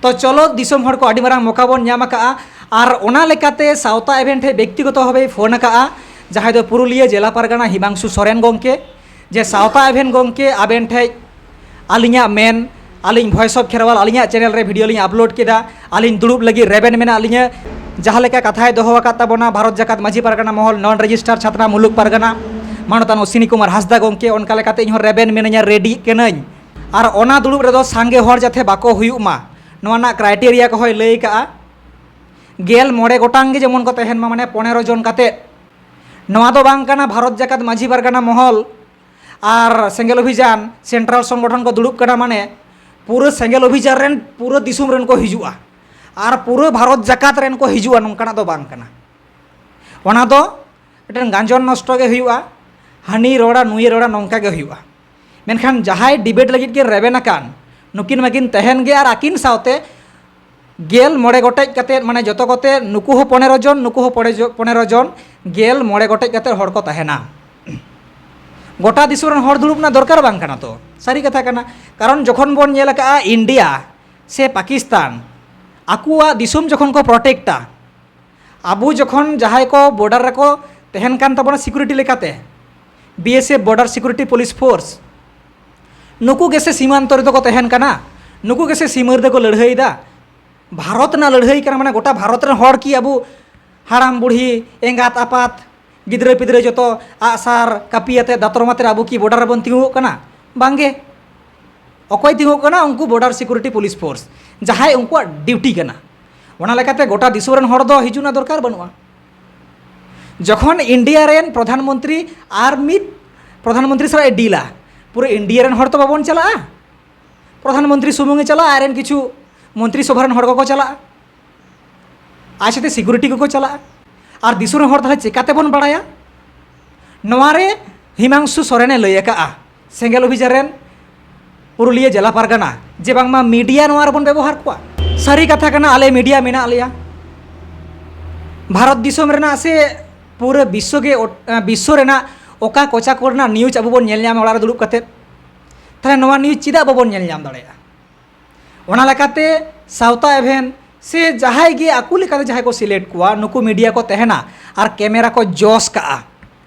ᱛᱚ ᱪᱚᱞᱚ ᱫᱤᱥᱚᱢ ᱦᱚᱲ ᱠᱚ, ᱟᱹᱰᱤ ᱢᱟᱨᱟᱝ ᱢᱚᱠᱟ ᱵᱚᱱ ᱧᱟᱢ ᱟᱠᱟᱫᱼᱟ᱾ ᱟᱨ ᱚᱱᱟ ᱞᱮᱠᱟᱛᱮ ᱥᱟᱶᱛᱟ ᱮᱵᱷᱮᱱ ᱴᱷᱮᱱ ᱵᱮᱠᱛᱤᱜᱚᱛᱚ ᱵᱷᱟᱵᱮᱭ ᱯᱷᱳᱱ ᱟᱠᱟᱫᱼᱟ, ᱡᱟᱦᱟᱸᱭ ᱫᱚ ᱯᱩᱨᱩᱞᱤᱭᱟᱹ ᱡᱮᱞᱟ ᱯᱟᱨᱜᱟᱱᱟ ᱦᱤᱢᱟᱝᱥᱩ ᱥᱚᱨᱮᱱ ᱜᱚᱢᱠᱮ, ᱡᱮ ᱥᱟᱶᱛᱟ ᱮᱵᱷᱮᱱ ᱜᱚᱢᱠᱮ, ᱟᱵᱮᱱ ᱴᱷᱮᱱ ᱟᱹᱞᱤᱧᱟᱜ ᱢᱮᱱ, ᱟᱹᱞᱤᱧ Voice of Kherwal ᱟᱹᱞᱤᱧᱟᱜ ᱪᱮᱱᱮᱞ ᱨᱮ ᱵᱷᱤᱰᱤᱭᱳ ᱞᱤᱧ ᱟᱯᱞᱳᱰ ᱠᱮᱫᱟ, ᱟᱹᱞᱤᱧ ᱫᱩᱲᱩᱵ ᱞᱟᱹᱜᱤᱫ ᱨᱮᱵᱮᱱ ᱢᱮᱱᱟᱜ ᱞᱤᱧᱟᱹ᱾ ᱡᱟᱦᱟᱸ ᱞᱮᱠᱟ ᱠᱟᱛᱷᱟᱭ ᱫᱚᱦᱚ ᱟᱠᱟᱫ ᱛᱟᱵᱚᱱᱟ ᱵᱷᱟᱨᱚᱛ ᱡᱟᱠᱟᱛ ᱢᱟᱹᱡᱷᱤ ᱯᱟᱨᱜᱟᱱᱟ ᱢᱚᱦᱚᱞ ᱱᱚᱱ ᱨᱮᱡᱤᱥᱴᱟᱨ ᱪᱷᱟᱛᱱᱟ ᱢᱩᱞᱩᱠ ᱯᱟᱨᱜᱟᱱᱟ, ᱢᱟᱱᱚᱛᱟᱱ ᱚᱥᱤᱱᱤ ᱠᱩᱢᱟᱨ ᱦᱟᱸᱥᱫᱟ ᱜᱚᱢᱠᱮ, ᱚᱱᱠᱟ ᱞᱮᱠᱟᱛᱮ ᱤᱧ ᱦᱚᱸ ᱨᱮᱵᱮᱱ ᱢᱤᱱᱟᱹᱧᱟ, ᱨᱮᱰᱤᱜ ᱠᱟᱹᱱᱟᱹᱧ᱾ ᱟᱨ ᱚᱱᱟ ᱫᱩᱲᱩᱵ ᱨᱮᱫᱚ ᱥᱟᱸᱜᱮ ᱦᱚᱲ ᱡᱟᱛᱮ ᱵᱟᱠᱚ ᱦᱩᱭᱩᱜ ᱢᱟ, ᱱᱚᱣᱟ ᱨᱮᱱᱟᱜ ᱠᱨᱟᱭᱴᱮᱨᱤᱭᱟ ᱠᱚᱦᱚᱸᱭ ᱞᱟᱹᱭ ᱠᱟᱜᱼᱟ᱾ ᱜᱮᱞ ᱢᱚᱬᱮ ᱜᱚᱴᱟᱝ ᱜᱮ ᱡᱮᱢᱚᱱ ᱠᱚ ᱛᱟᱦᱮᱱ ᱢᱟ, ᱢᱟᱱᱮ ᱯᱚᱱᱮᱨᱚ ᱡᱚᱱ ᱠᱟᱛᱮ᱾ ᱱᱚᱣᱟ ᱫᱚ ᱵᱟᱝ ᱠᱟᱱᱟ ᱵᱷᱟᱨᱚᱛ ᱡᱟᱠᱟᱛ ᱢᱟᱹᱡᱷᱤ ᱯᱟᱨᱜᱟᱱᱟ ᱢᱚᱦᱚᱞ ᱟᱨ ᱥᱮᱸᱜᱮᱞ ᱚᱵᱷᱤᱡᱟᱱ ᱥᱮᱱᱴᱨᱟᱞ ᱥᱚᱝᱜᱚᱴᱷᱚᱱ ᱠᱚ ᱫᱩᱲᱩᱵ ᱠᱟᱱᱟ, ᱢᱟᱱᱮ ᱯᱩᱨᱟᱹ ᱥᱮᱸᱜᱮᱞ ᱚᱵᱷᱤᱡᱟᱱ ᱨᱮᱱ ᱯᱩᱨᱟᱹ ᱫᱤᱥᱚᱢ ᱨᱮᱱ ᱠᱚ ᱦᱤᱡᱩᱜᱼᱟ ᱟᱨ ᱯᱩᱨᱟᱹ ᱵᱷᱟᱨᱚᱛ ᱡᱟᱠᱟᱛ ᱨᱮᱱ ᱠᱚ ᱦᱤᱡᱩᱜᱼᱟ, ᱱᱚᱝᱠᱟᱱᱟᱜ ᱫᱚ ᱵᱟᱝ ᱠᱟᱱᱟ᱾ ᱚᱱᱟ ᱫᱚ ᱢᱤᱫᱴᱮᱱ ᱜᱟᱸᱡᱚᱱ ᱱᱚᱥᱴᱚ ᱜᱮ ᱦᱩᱭᱩᱜᱼᱟ, ᱦᱟᱹᱱᱤ ᱨᱚᱲᱟ ᱱᱩᱭᱮ ᱨᱚᱲᱟ, ᱱᱚᱝᱠᱟ ᱜᱮ ᱦᱩᱭᱩᱜᱼᱟ᱾ ᱢᱮᱱᱠᱷᱟᱱ ᱡᱟᱦᱟᱸᱭ ᱰᱤᱵᱮᱴ ᱞᱟᱹᱜᱤᱫ ᱠᱤᱱ ᱨᱮᱵᱮᱱ ᱟᱠᱟᱱ, ᱱᱩᱠᱤᱱ ᱢᱟᱠᱤᱱ ᱛᱟᱦᱮᱱ ᱜᱮ, ᱟᱨ ᱟᱹᱠᱤᱱ ᱥᱟᱶᱛᱮ ᱜᱮᱞ ᱢᱚᱬᱮ ᱜᱚᱴᱮᱡ ᱠᱟᱛᱮᱫ, ᱢᱟᱱᱮ ᱡᱚᱛᱚ ᱠᱚᱛᱮ ᱱᱩᱠᱩ ᱦᱚᱸ ᱯᱚᱱᱮᱨᱚ ᱡᱚᱱ, ᱱᱩᱠᱩ ᱦᱚᱸ ᱯᱚᱱᱮᱨᱚ ᱡᱚ-, ᱯᱚᱱᱮᱨᱚ ᱡᱚᱱ, ᱜᱮᱞ ᱢᱚᱬᱮ ᱜᱚᱴᱮᱡ ᱠᱟᱛᱮᱫ ᱦᱚᱲ ᱠᱚ ᱛᱟᱦᱮᱱᱟ᱾ ᱜᱚᱴᱟ ᱫᱤᱥᱚᱢ ᱨᱮᱱ ᱦᱚᱲ ᱫᱩᱲᱩᱵ ᱨᱮᱱᱟᱜ ᱫᱚᱨᱠᱟᱨ ᱵᱟᱝ ᱠᱟᱱᱟ ᱛᱚ, ᱥᱟᱹᱨᱤ ᱠᱟᱛᱷᱟ ᱠᱟᱱᱟ᱾ ᱠᱟᱨᱚᱱ ᱡᱚᱠᱷᱚᱱ ᱵᱚᱱ ᱧᱮᱞ ᱟᱠᱟᱫᱼᱟ ᱤᱱᱰᱤᱭᱟ ᱥᱮ ᱯᱟᱠᱤᱥᱛᱟᱱ ᱟᱠᱚᱣᱟᱜ ᱫᱤᱥᱚᱢ ᱡᱚᱠᱷᱚᱱ ᱠᱚ ᱯᱨᱚᱴᱮᱠᱴᱟ, ᱟᱵᱚ ᱡᱚᱠᱷᱚᱱ ᱡᱟᱦᱟᱸᱭ ᱠᱚ ᱵᱚᱰᱟᱨ ᱨᱮᱠᱚ ᱛᱟᱦᱮᱱ ᱠᱟᱱ ᱛᱟᱵᱚᱱᱟ ᱥᱤᱠᱩᱨᱤᱴᱤ ᱞᱮᱠᱟᱛᱮ, ᱵᱤ ᱮᱥ ᱮᱯᱷ, ᱵᱚᱰᱟᱨ ᱥᱤᱠᱩᱨᱤᱴᱤ ᱯᱩᱞᱤᱥ ᱯᱷᱳᱨᱥ, ᱱᱩᱠᱩ ᱜᱮᱥᱮ ᱥᱤᱢᱟᱱᱛᱚ ᱨᱮᱫᱚ ᱠᱚ ᱛᱟᱦᱮᱱ ᱠᱟᱱᱟ, ᱱᱩᱠᱩ ᱜᱮᱥᱮ ᱥᱤᱢᱟᱹ ᱨᱮᱫᱚ ᱠᱚ ᱞᱟᱹᱲᱦᱟᱹᱭᱮᱫᱟ᱾ ᱵᱷᱟᱨᱚᱛ ᱨᱮᱱᱟᱜ ᱞᱟᱹᱲᱦᱟᱹᱭ ᱠᱟᱱᱟ, ᱢᱟᱱᱮ ᱜᱚᱴᱟ ᱵᱷᱟᱨᱚᱛ ᱨᱮᱱ ᱦᱚᱲ ᱠᱤ ᱟᱵᱚ ᱦᱟᱲᱟᱢ ᱵᱩᱲᱦᱤ, ᱮᱸᱜᱟᱛ ᱟᱯᱟᱛ, ᱜᱤᱫᱽᱨᱟᱹ ᱯᱤᱫᱽᱨᱟᱹ ᱡᱚᱛᱚ ᱟᱜᱼᱥᱟᱨ ᱠᱟᱹᱯᱤ ᱟᱛᱮ, ᱫᱟᱛᱨᱚᱢ ᱟᱛᱮ ᱟᱵᱚ ᱠᱤ ᱵᱚᱰᱟᱨ ᱨᱮᱵᱚᱱ ᱛᱤᱸᱜᱩ ᱠᱟᱱᱟ? ᱵᱟᱝᱜᱮ᱾ ᱚᱠᱚᱭ ᱛᱤᱸᱜᱩ ᱠᱟᱱᱟ? ᱩᱱᱠᱩ ᱵᱚᱰᱟᱨ ᱥᱤᱠᱩᱨᱤᱴᱤ ᱯᱩᱞᱤᱥ ᱯᱷᱳᱨᱥ, ᱡᱟᱦᱟᱸᱭ ᱩᱱᱠᱩᱣᱟᱜ ᱰᱤᱭᱩᱴᱤ ᱠᱟᱱᱟ᱾ ᱚᱱᱟ ᱞᱮᱠᱟᱛᱮ ᱜᱚᱴᱟ ᱫᱤᱥᱚᱢ ᱨᱮᱱ ᱦᱚᱲ ᱫᱚ ᱦᱤᱡᱩᱜ ᱨᱮᱱᱟᱜ ᱫᱚᱨᱠᱟᱨ ᱵᱟᱹᱱᱩᱜᱼᱟ᱾ ᱡᱚᱠᱷᱚᱱ ᱤᱱᱰᱤᱭᱟ ᱨᱮᱱ ᱯᱨᱚᱫᱷᱟᱱ ᱢᱚᱱᱛᱨᱤ ᱟᱨ ᱢᱤᱫ ᱯᱨᱚᱫᱷᱟᱱ ᱢᱚᱱᱛᱨᱤ ᱥᱟᱞᱟᱜ ᱮ ᱰᱤᱞᱟ, ᱯᱩᱨᱟᱹ ᱤᱱᱰᱤᱭᱟ ᱨᱮᱱ ᱦᱚᱲ ᱛᱚ ᱵᱟᱵᱚᱱ ᱪᱟᱞᱟᱜᱼᱟ, ᱯᱨᱚᱫᱷᱟᱱ ᱢᱚᱱᱛᱨᱤ ᱥᱩᱢᱩᱝ ᱮ ᱪᱟᱞᱟᱜᱼᱟ, ᱟᱡᱨᱮᱱ ᱠᱤᱪᱷᱩ ᱢᱚᱱᱛᱨᱤ ᱥᱚᱵᱷᱟ ᱨᱮᱱ ᱦᱚᱲ ᱠᱚᱠᱚ ᱪᱟᱞᱟᱜᱼᱟ, ᱟᱡ ᱥᱟᱛᱮ ᱥᱤᱠᱩᱨᱤᱴᱤ ᱠᱚᱠᱚ ᱪᱟᱞᱟᱜᱼᱟ᱾ ᱟᱨ ᱫᱤᱥᱚᱢ ᱨᱮᱱ ᱦᱚᱲ ᱛᱟᱦᱚᱞᱮ ᱪᱮᱠᱟᱛᱮᱵᱚᱱ ᱵᱟᱲᱟᱭᱟ? ᱱᱚᱣᱟ ᱨᱮ ᱦᱤᱢᱟᱝᱥᱩ ᱥᱚᱨᱮᱱᱮ ᱞᱟᱹᱭ ᱟᱠᱟᱫᱼᱟ, ᱥᱮᱸᱜᱮᱞ ᱚᱵᱷᱤᱡᱟᱱ ᱨᱮᱱ ᱯᱩᱨᱩᱞᱤᱭᱟᱹ ᱡᱮᱞᱟ ᱯᱟᱨᱜᱟᱱᱟ, ᱡᱮ ᱵᱟᱝᱢᱟ ᱢᱤᱰᱤᱭᱟ ᱱᱚᱣᱟ ᱨᱮᱵᱚᱱ ᱵᱮᱵᱚᱦᱟᱨ ᱠᱚᱣᱟ᱾ ᱥᱟᱹᱨᱤ ᱠᱟᱛᱷᱟ ᱠᱟᱱᱟ, ᱟᱞᱮ ᱢᱤᱰᱤᱭᱟ ᱢᱮᱱᱟᱜ ᱞᱮᱭᱟ᱾ ᱵᱷᱟᱨᱚᱛ ᱫᱤᱥᱚᱢ ᱨᱮᱱᱟᱜ ᱥᱮ ᱯᱩᱨᱟᱹ ᱵᱤᱥᱥᱚ ᱜᱮ ᱚᱴ-, ᱵᱤᱥᱥᱚ ᱨᱮᱱᱟᱜ ᱚᱠᱟ ᱠᱚᱪᱟ ᱠᱚ ᱨᱮᱱᱟᱜ ᱱᱤᱭᱩᱡᱽ ᱟᱵᱚ ᱵᱚᱱ ᱧᱮᱞ ᱧᱟᱢᱟ ᱚᱲᱟᱜ ᱨᱮ ᱫᱩᱲᱩᱵ ᱠᱟᱛᱮᱫ, ᱛᱟᱦᱚᱞᱮ ᱱᱚᱣᱟ ᱱᱤᱭᱩᱡᱽ ᱪᱮᱫᱟᱜ ᱵᱟᱵᱚᱱ ᱧᱮᱞ ᱧᱟᱢ ᱫᱟᱲᱮᱭᱟᱜᱼᱟ? ᱚᱱᱟ ᱞᱮᱠᱟᱛᱮ ᱥᱟᱶᱛᱟ ᱮᱵᱷᱮᱱ ᱥᱮ ᱡᱟᱦᱟᱸᱭ ᱜᱮ ᱟᱠᱚ ᱞᱮᱠᱟᱛᱮ ᱡᱟᱦᱟᱸᱭ ᱠᱚ ᱥᱤᱞᱮᱠᱴ ᱠᱚᱣᱟ, ᱱᱩᱠᱩ ᱢᱤᱰᱤᱭᱟ ᱠᱚ ᱛᱟᱦᱮᱱᱟ ᱟᱨ ᱠᱮᱢᱮᱨᱟ ᱠᱚ ᱡᱚᱥ ᱠᱟᱜᱼᱟ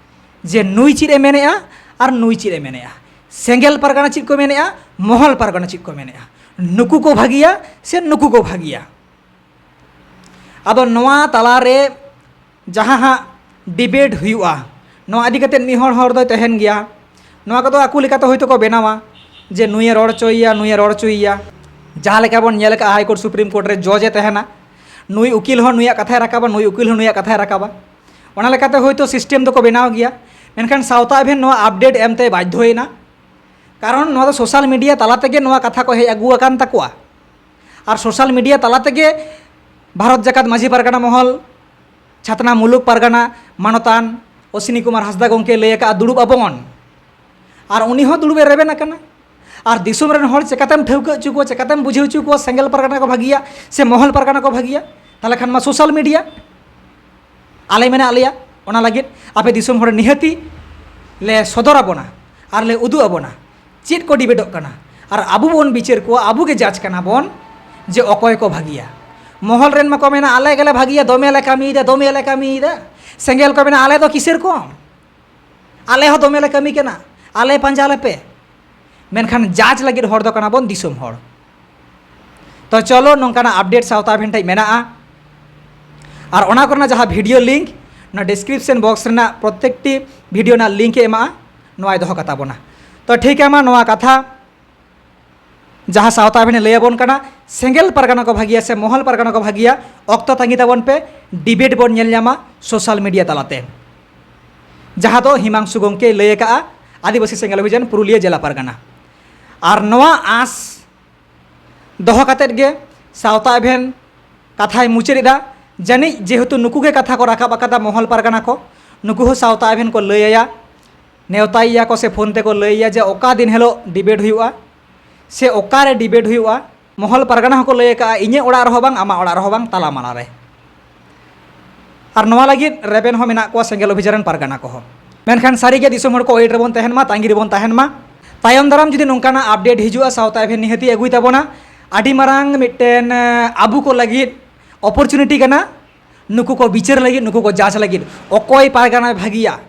ᱡᱮ ᱱᱩᱭ ᱪᱮᱫ ᱮ ᱢᱮᱱᱮᱜᱼᱟ ᱟᱨ ᱱᱩᱭ ᱪᱮᱫ ᱮ ᱢᱮᱱᱮᱜᱼᱟ, ᱥᱮᱸᱜᱮᱞ ᱯᱟᱨᱜᱟᱱᱟ ᱪᱮᱫ ᱠᱚ ᱢᱮᱱᱮᱜᱼᱟ, ᱢᱚᱦᱚᱞ ᱯᱟᱨᱜᱟᱱᱟ ᱪᱮᱫ ᱠᱚ ᱢᱮᱱᱮᱜᱼᱟ, ᱱᱩᱠᱩ ᱠᱚ ᱵᱷᱟᱹᱜᱤᱭᱟ ᱥᱮ ᱱᱩᱠᱩ ᱠᱚ ᱵᱷᱟᱹᱜᱤᱭᱟ᱾ ᱟᱫᱚ ᱱᱚᱣᱟ ᱛᱟᱞᱟᱨᱮ ᱡᱟᱦᱟᱸ ᱦᱟᱸᱜ ᱰᱤᱵᱮᱴ ᱦᱩᱭᱩᱜᱼᱟ, ᱱᱚᱣᱟ ᱤᱫᱤ ᱠᱟᱛᱮᱫ ᱢᱤᱫ ᱦᱚᱲ ᱦᱚᱲ ᱫᱚᱭ ᱛᱟᱦᱮᱱ ᱜᱮᱭᱟ᱾ ᱱᱚᱣᱟ ᱠᱚᱫᱚ ᱟᱠᱚ ᱞᱮᱠᱟᱛᱮ ᱦᱚᱭᱛᱳ ᱠᱚ ᱵᱮᱱᱟᱣᱟ ᱡᱮ ᱱᱩᱭᱮ ᱨᱚᱲ ᱦᱚᱪᱚᱭᱮᱭᱟ, ᱱᱩᱭᱮ ᱨᱚᱲ ᱦᱚᱪᱚᱭᱮᱭᱟ᱾ ᱡᱟᱦᱟᱸ ᱞᱮᱠᱟ ᱵᱚᱱ ᱧᱮᱞ ᱟᱠᱟᱫᱼᱟ, ᱦᱟᱭ ᱠᱳᱨᱴ, ᱥᱩᱯᱨᱤᱢ ᱠᱳᱨᱴ ᱨᱮ ᱡᱚᱡᱽ ᱮ ᱛᱟᱦᱮᱱᱟ, ᱱᱩᱭ ᱩᱠᱤᱞ ᱦᱚᱸ ᱱᱩᱭᱟᱜ ᱠᱟᱛᱷᱟᱭ ᱨᱟᱠᱟᱵᱟ, ᱱᱩᱭ ᱩᱠᱤᱞ ᱦᱚᱸ ᱱᱩᱭᱟᱜ ᱠᱟᱛᱷᱟᱭ ᱨᱟᱠᱟᱵᱟ᱾ ᱚᱱᱟ ᱞᱮᱠᱟᱛᱮ ᱦᱚᱭᱛᱳ ᱥᱤᱥᱴᱮᱢ ᱫᱚᱠᱚ ᱵᱮᱱᱟᱣ ᱜᱮᱭᱟ, ᱢᱮᱱᱠᱷᱟᱱ ᱥᱟᱶᱛᱟ ᱮᱵᱷᱮᱱ ᱱᱚᱣᱟ ᱟᱯᱰᱮᱴ ᱮᱢᱛᱮ ᱵᱟᱫᱽᱫᱷᱚᱭᱮᱱᱟ, ᱠᱟᱨᱚᱱ ᱱᱚᱣᱟ ᱫᱚ ᱥᱳᱥᱟᱞ ᱢᱤᱰᱤᱭᱟ ᱛᱟᱞᱟ ᱛᱮᱜᱮ ᱱᱚᱣᱟ ᱠᱟᱛᱷᱟ ᱠᱚ ᱦᱮᱡ ᱟᱹᱜᱩ ᱟᱠᱟᱱ ᱛᱟᱠᱚᱣᱟ᱾ ᱟᱨ ᱥᱳᱥᱟᱞ ᱢᱤᱰᱤᱭᱟ ᱛᱟᱞᱟ ᱛᱮᱜᱮ ᱵᱷᱟᱨᱚᱛ ᱡᱟᱠᱟᱛ ᱢᱟᱹᱡᱷᱤ ᱯᱟᱨᱜᱟᱱᱟ ᱢᱚᱦᱚᱞ, ᱪᱷᱟᱛᱱᱟ ᱢᱩᱞᱩᱠ ᱯᱟᱨᱜᱟᱱᱟ ᱢᱟᱱᱚᱛᱟᱱ ᱚᱥᱤᱱᱤ ᱠᱩᱢᱟᱨ ᱦᱟᱸᱥᱫᱟ ᱜᱚᱢᱠᱮ ᱞᱟᱹᱭ ᱟᱠᱟᱫᱼᱟ, "ᱫᱩᱲᱩᱵ ᱟᱵᱚᱱ", ᱟᱨ ᱩᱱᱤ ᱦᱚᱸ ᱫᱩᱲᱩᱵ ᱮ ᱨᱮᱵᱮᱱ ᱟᱠᱟᱱᱟ᱾ ᱟᱨ ᱫᱤᱥᱚᱢ ᱨᱮᱱ ᱦᱚᱲ ᱪᱮᱠᱟᱛᱮᱢ ᱴᱷᱟᱹᱣᱠᱟᱹ ᱦᱚᱪᱚ ᱠᱚᱣᱟ, ᱪᱮᱠᱟᱛᱮᱢ ᱵᱩᱡᱷᱟᱹᱣ ᱦᱚᱪᱚ ᱠᱚᱣᱟ ᱥᱮᱸᱜᱮᱞ ᱯᱟᱨᱜᱟᱱᱟ ᱠᱚ ᱵᱷᱟᱹᱜᱤᱭᱟ ᱥᱮ ᱢᱚᱦᱚᱞ ᱯᱟᱨᱜᱟᱱᱟ ᱠᱚ ᱵᱷᱟᱹᱜᱤᱭᱟ? ᱛᱟᱦᱚᱞᱮ ᱠᱷᱟᱱ ᱢᱟ ᱥᱳᱥᱟᱞ ᱢᱤᱰᱤᱭᱟ ᱟᱞᱮ ᱢᱮᱱᱟᱜ ᱞᱮᱭᱟ, ᱚᱱᱟ ᱞᱟᱹᱜᱤᱫ ᱟᱯᱮ ᱫᱤᱥᱚᱢ ᱦᱚᱲ ᱱᱤᱦᱟᱹᱛᱤ ᱞᱮ ᱥᱚᱫᱚᱨ ᱟᱵᱚᱱᱟ ᱟᱨ ᱞᱮ ᱩᱫᱩᱜ ᱟᱵᱚᱱᱟ ᱪᱮᱫ ᱠᱚ ᱰᱤᱵᱮᱴᱚᱜ ᱠᱟᱱᱟ᱾ ᱟᱨ ᱟᱵᱚ ᱵᱚᱱ ᱵᱤᱪᱟᱹᱨ ᱠᱚᱣᱟ, ᱟᱵᱚ ᱜᱮ ᱡᱟᱡᱽ ᱠᱟᱱᱟ ᱵᱚᱱ ᱡᱮ ᱚᱠᱚᱭ ᱠᱚ ᱵᱷᱟᱹᱜᱤᱭᱟ᱾ ᱢᱚᱦᱚᱞ ᱨᱮᱱ ᱢᱟᱠᱚ ᱢᱮᱱᱟ, "ᱟᱞᱮ ᱜᱮᱞᱮ ᱵᱷᱟᱹᱜᱤᱭᱟ, ᱫᱚᱢᱮ ᱞᱮ ᱠᱟᱹᱢᱤᱭᱮᱫᱟ, ᱫᱚᱢᱮ ᱞᱮ ᱠᱟᱹᱢᱤᱭᱮᱫᱟ᱾" ᱥᱮᱸᱜᱮᱞ ᱠᱚ ᱢᱮᱱᱟ, "ᱟᱞᱮ ᱫᱚ ᱠᱤᱥᱟᱹᱨ ᱠᱚᱢ, ᱟᱞᱮ ᱦᱚᱸ ᱫᱚᱢᱮ ᱞᱮ ᱠᱟᱹᱢᱤ ᱠᱟᱱᱟ, ᱟᱞᱮ ᱯᱟᱸᱡᱟ ᱞᱮᱯᱮ᱾" ᱢᱮᱱᱠᱷᱟᱱ ᱡᱟᱡᱽ ᱞᱟᱹᱜᱤᱫ ᱦᱚᱲ ᱫᱚ ᱠᱟᱱᱟ ᱵᱚᱱ ᱫᱤᱥᱚᱢ ᱦᱚᱲ᱾ ᱛᱚ ᱪᱚᱞᱚ, ᱱᱚᱝᱠᱟᱱᱟᱜ ᱟᱯᱰᱮᱴ ᱥᱟᱶᱛᱟ ᱮᱵᱷᱮᱱ ᱴᱷᱮᱡ ᱢᱮᱱᱟᱜᱼᱟ, ᱟᱨ ᱚᱱᱟ ᱠᱚᱨᱮᱱᱟᱜ ᱡᱟᱦᱟᱸ ᱵᱷᱤᱰᱤᱭᱳ ᱞᱤᱝᱠ ᱚᱱᱟ ᱰᱤᱥᱠᱨᱤᱯᱥᱚᱱ ᱵᱚᱠᱥ ᱨᱮᱱᱟᱜ ᱯᱨᱚᱛᱮᱠᱴᱤ ᱵᱷᱤᱰᱤᱭᱳ ᱨᱮᱱᱟᱜ ᱞᱤᱝᱠ ᱮ ᱮᱢᱟᱜᱼᱟ, ᱱᱚᱣᱟᱭ ᱫᱚᱦᱚ ᱠᱟᱛᱟ ᱵᱚᱱᱟ᱾ ᱛᱚ ᱴᱷᱤᱠ ᱜᱮᱭᱟ, ᱢᱟ ᱱᱚᱣᱟ ᱠᱟᱛᱷᱟ ᱡᱟᱦᱟᱸ ᱥᱟᱶᱛᱟ ᱮᱵᱷᱮᱱ ᱮ ᱞᱟᱹᱭ ᱟᱵᱚᱱ ᱠᱟᱱᱟ, ᱥᱮᱸᱜᱮᱞ ᱯᱟᱨᱜᱟᱱᱟ ᱠᱚ ᱵᱷᱟᱹᱜᱤᱭᱟ ᱥᱮ ᱢᱚᱦᱚᱞ ᱯᱟᱨᱜᱟᱱᱟ ᱠᱚ ᱵᱷᱟᱹᱜᱤᱭᱟ, ᱚᱠᱛᱚ ᱛᱟᱺᱜᱤ ᱛᱟᱵᱚᱱ ᱯᱮ, ᱰᱤᱵᱮᱴ ᱵᱚᱱ ᱧᱮᱞ ᱧᱟᱢᱟ ᱥᱳᱥᱟᱞ ᱢᱤᱰᱤᱭᱟ ᱛᱟᱞᱟᱛᱮ, ᱡᱟᱦᱟᱸ ᱫᱚ ᱦᱤᱢᱟᱝᱥᱩ ᱜᱚᱢᱠᱮᱭ ᱞᱟᱹᱭ ᱟᱠᱟᱫᱼᱟ, ᱟᱹᱫᱤᱵᱟᱹᱥᱤ ᱥᱮᱸᱜᱮᱞ ᱚᱵᱷᱤᱡᱟᱱ ᱯᱩᱨᱩᱞᱤᱭᱟᱹ ᱡᱮᱞᱟ ᱯᱟᱨᱜᱟᱱᱟ᱾ ᱟᱨ ᱱᱚᱣᱟ ᱟᱸᱥ ᱫᱚᱦᱚ ᱠᱟᱛᱮᱫ ᱜᱮ ᱥᱟᱶᱛᱟ ᱮᱵᱷᱮᱱ ᱠᱟᱛᱷᱟᱭ ᱢᱩᱪᱟᱹᱫ ᱮᱫᱟ᱾ ᱡᱟᱹᱱᱤᱡ ᱡᱮᱦᱮᱛᱩ ᱱᱩᱠᱩ ᱜᱮ ᱠᱟᱛᱷᱟ ᱠᱚ ᱨᱟᱠᱟᱵ ᱟᱠᱟᱫᱟ, ᱢᱚᱦᱚᱞ ᱯᱟᱨᱜᱟᱱᱟ ᱠᱚ, ᱱᱩᱠᱩ ᱦᱚᱸ ᱥᱟᱶᱛᱟ ᱮᱵᱷᱮᱱ ᱠᱚ ᱞᱟᱹᱭ ᱟᱭᱟ, ᱱᱮᱣᱛᱟᱭᱮᱭᱟ ᱠᱚ ᱥᱮ ᱯᱷᱳᱱ ᱛᱮᱠᱚ ᱞᱟᱹᱭ ᱟᱭᱟ ᱡᱮ ᱚᱠᱟ ᱫᱤᱱ ᱦᱤᱞᱳᱜ ᱰᱤᱵᱮᱴ ᱦᱩᱭᱩᱜᱼᱟ ᱥᱮ ᱚᱠᱟᱨᱮ ᱰᱤᱵᱮᱴ ᱦᱩᱭᱩᱜᱼᱟ᱾ ᱢᱚᱦᱚᱞ ᱯᱟᱨᱜᱟᱱᱟ ᱦᱚᱸᱠᱚ ᱞᱟᱹᱭ ᱟᱠᱟᱫᱼᱟ, ᱤᱧᱟᱹᱜ ᱚᱲᱟᱜ ᱨᱮᱦᱚᱸ ᱵᱟᱝ, ᱟᱢᱟᱜ ᱚᱲᱟᱜ ᱨᱮᱦᱚᱸ ᱵᱟᱝ, ᱛᱟᱞᱟᱢᱟᱞᱟ ᱨᱮ᱾ ᱟᱨ ᱱᱚᱣᱟ ᱞᱟᱹᱜᱤᱫ ᱨᱮᱵᱮᱱ ᱦᱚᱸ ᱢᱮᱱᱟᱜ ᱠᱚᱣᱟ ᱥᱮᱸᱜᱮᱞ ᱚᱵᱷᱤᱡᱟᱱ ᱨᱮᱱ ᱯᱟᱨᱜᱟᱱᱟ ᱠᱚᱦᱚᱸ᱾ ᱢᱮᱱᱠᱷᱟᱱ ᱥᱟᱹᱨᱤᱜᱮ ᱫᱤᱥᱚᱢ ᱦᱚᱲ ᱠᱚ ᱳᱭᱮᱴ ᱨᱮᱵᱚᱱ ᱛᱟᱦᱮᱱ ᱢᱟ, ᱛᱟᱺᱜᱤ ᱨᱮᱵᱚᱱ ᱛᱟᱦᱮᱱ ᱢᱟ᱾ ᱛᱟᱭᱚᱢ ᱫᱟᱨᱟᱢ ᱡᱩᱫᱤ ᱱᱚᱝᱠᱟᱱᱟᱜ ᱟᱯᱰᱮᱴ ᱦᱤᱡᱩᱜᱼᱟ, ᱥᱟᱶᱛᱟ ᱮᱵᱷᱮᱱ ᱱᱤᱦᱟᱹᱛᱤ ᱟᱹᱜᱩᱭ ᱛᱟᱵᱚᱱᱟ᱾ ᱟᱹᱰᱤ ᱢᱟᱨᱟᱝ ᱢᱤᱫᱴᱮᱱ, ᱮ, ᱟᱵᱚ ᱠᱚ ᱞᱟᱹᱜᱤᱫ ᱚᱯᱚᱨᱪᱩᱱᱤᱴᱤ ᱠᱟᱱᱟ, ᱱᱩᱠᱩ ᱠᱚ ᱵᱤᱪᱟᱹᱨ ᱞᱟᱹᱜᱤᱫ, ᱱᱩᱠᱩ ᱠᱚ ᱡᱟᱡᱽ ᱞᱟᱹᱜᱤᱫ, ᱚᱠᱚᱭ ᱯᱟᱨᱜᱟᱱᱟᱭ ᱵᱷᱟᱹᱜᱤᱭᱟ,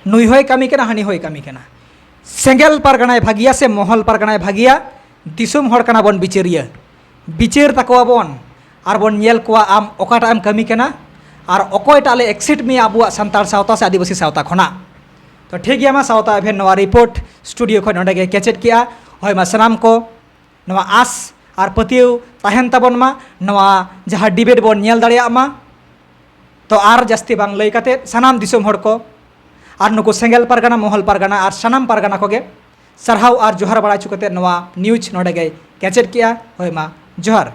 ᱱᱩᱭ ᱦᱚᱸᱭ ᱠᱟᱹᱢᱤ ᱠᱟᱱᱟ, ᱦᱟᱹᱱᱤ ᱦᱚᱸᱭ ᱠᱟᱹᱢᱤ ᱠᱟᱱᱟ᱾ ᱥᱮᱸᱜᱮᱞ ᱯᱟᱨᱜᱟᱱᱟᱭ ᱵᱷᱟᱹᱜᱤᱭᱟ ᱥᱮ ᱢᱚᱦᱚᱞ ᱯᱟᱨᱜᱟᱱᱟᱭ ᱵᱷᱟᱹᱜᱤᱭᱟ? ᱫᱤᱥᱚᱢ ᱦᱚᱲ ᱠᱟᱱᱟ ᱵᱚᱱ ᱵᱤᱪᱟᱹᱨᱤᱭᱟᱹ, ᱵᱤᱪᱟᱹᱨ ᱛᱟᱠᱚᱣᱟ ᱵᱚᱱ ᱟᱨ ᱵᱚᱱ ᱧᱮᱞ ᱠᱚᱣᱟ ᱟᱢ ᱚᱠᱟᱴᱟᱜ ᱮᱢ ᱠᱟᱹᱢᱤ ᱠᱟᱱᱟ ᱟᱨ ᱚᱠᱚᱭᱴᱟᱜ ᱞᱮ ᱮᱠᱥᱮᱯᱴ ᱢᱮᱭᱟ ᱟᱵᱚᱣᱟᱜ ᱥᱟᱱᱛᱟᱲ ᱥᱟᱶᱛᱟ ᱥᱮ ᱟᱹᱫᱤᱵᱟᱹᱥᱤ ᱥᱟᱶᱛᱟ ᱠᱷᱚᱱᱟᱜ᱾ ᱛᱚ ᱴᱷᱤᱠ ᱜᱮᱭᱟ, ᱢᱟ ᱥᱟᱶᱛᱟ ᱮᱵᱷᱮᱱ ᱱᱚᱣᱟ ᱨᱤᱯᱳᱨᱴ ᱥᱴᱩᱰᱤᱭᱳ ᱠᱷᱚᱱ ᱱᱚᱸᱰᱮ ᱜᱮ ᱠᱮᱪᱮᱫ ᱠᱮᱜᱼᱟ᱾ ᱦᱳᱭ ᱢᱟ, ᱥᱟᱱᱟᱢ ᱠᱚ ᱱᱚᱣᱟ ᱟᱸᱥ ᱟᱨ ᱯᱟᱹᱛᱭᱟᱹᱣ ᱛᱟᱦᱮᱱ ᱛᱟᱵᱚᱱ ᱢᱟ, ᱱᱚᱣᱟ ᱡᱟᱦᱟᱸ ᱰᱤᱵᱮᱴ ᱵᱚᱱ ᱧᱮᱞ ᱫᱟᱲᱮᱭᱟᱜ ᱢᱟ᱾ ᱛᱚ ᱟᱨ ᱡᱟᱹᱥᱛᱤ ᱵᱟᱝ ᱞᱟᱹᱭ ᱠᱟᱛᱮ ᱥᱟᱱᱟᱢ ᱫᱤᱥᱚᱢ ᱦᱚᱲ ᱠᱚ ᱟᱨ ᱱᱩᱠᱩ ᱥᱮᱸᱜᱮᱞ ᱯᱟᱨᱜᱟᱱᱟ, ᱢᱚᱦᱚᱞ ᱯᱟᱨᱜᱟᱱᱟ ᱟᱨ ᱥᱟᱱᱟᱢ ᱯᱟᱨᱜᱟᱱᱟ ᱠᱚᱜᱮ ᱥᱟᱨᱦᱟᱣ ᱟᱨ ᱡᱚᱦᱟᱨ ᱵᱟᱲᱟ ᱦᱚᱪᱚ ᱠᱟᱛᱮ ᱱᱚᱣᱟ ᱱᱤᱭᱩᱡᱽ ᱱᱚᱰᱮ ᱜᱮᱭ ᱠᱮᱪᱮᱫ ᱠᱮᱜᱼᱟ᱾ ᱦᱳᱭ ᱢᱟ, ᱡᱚᱦᱟᱨ᱾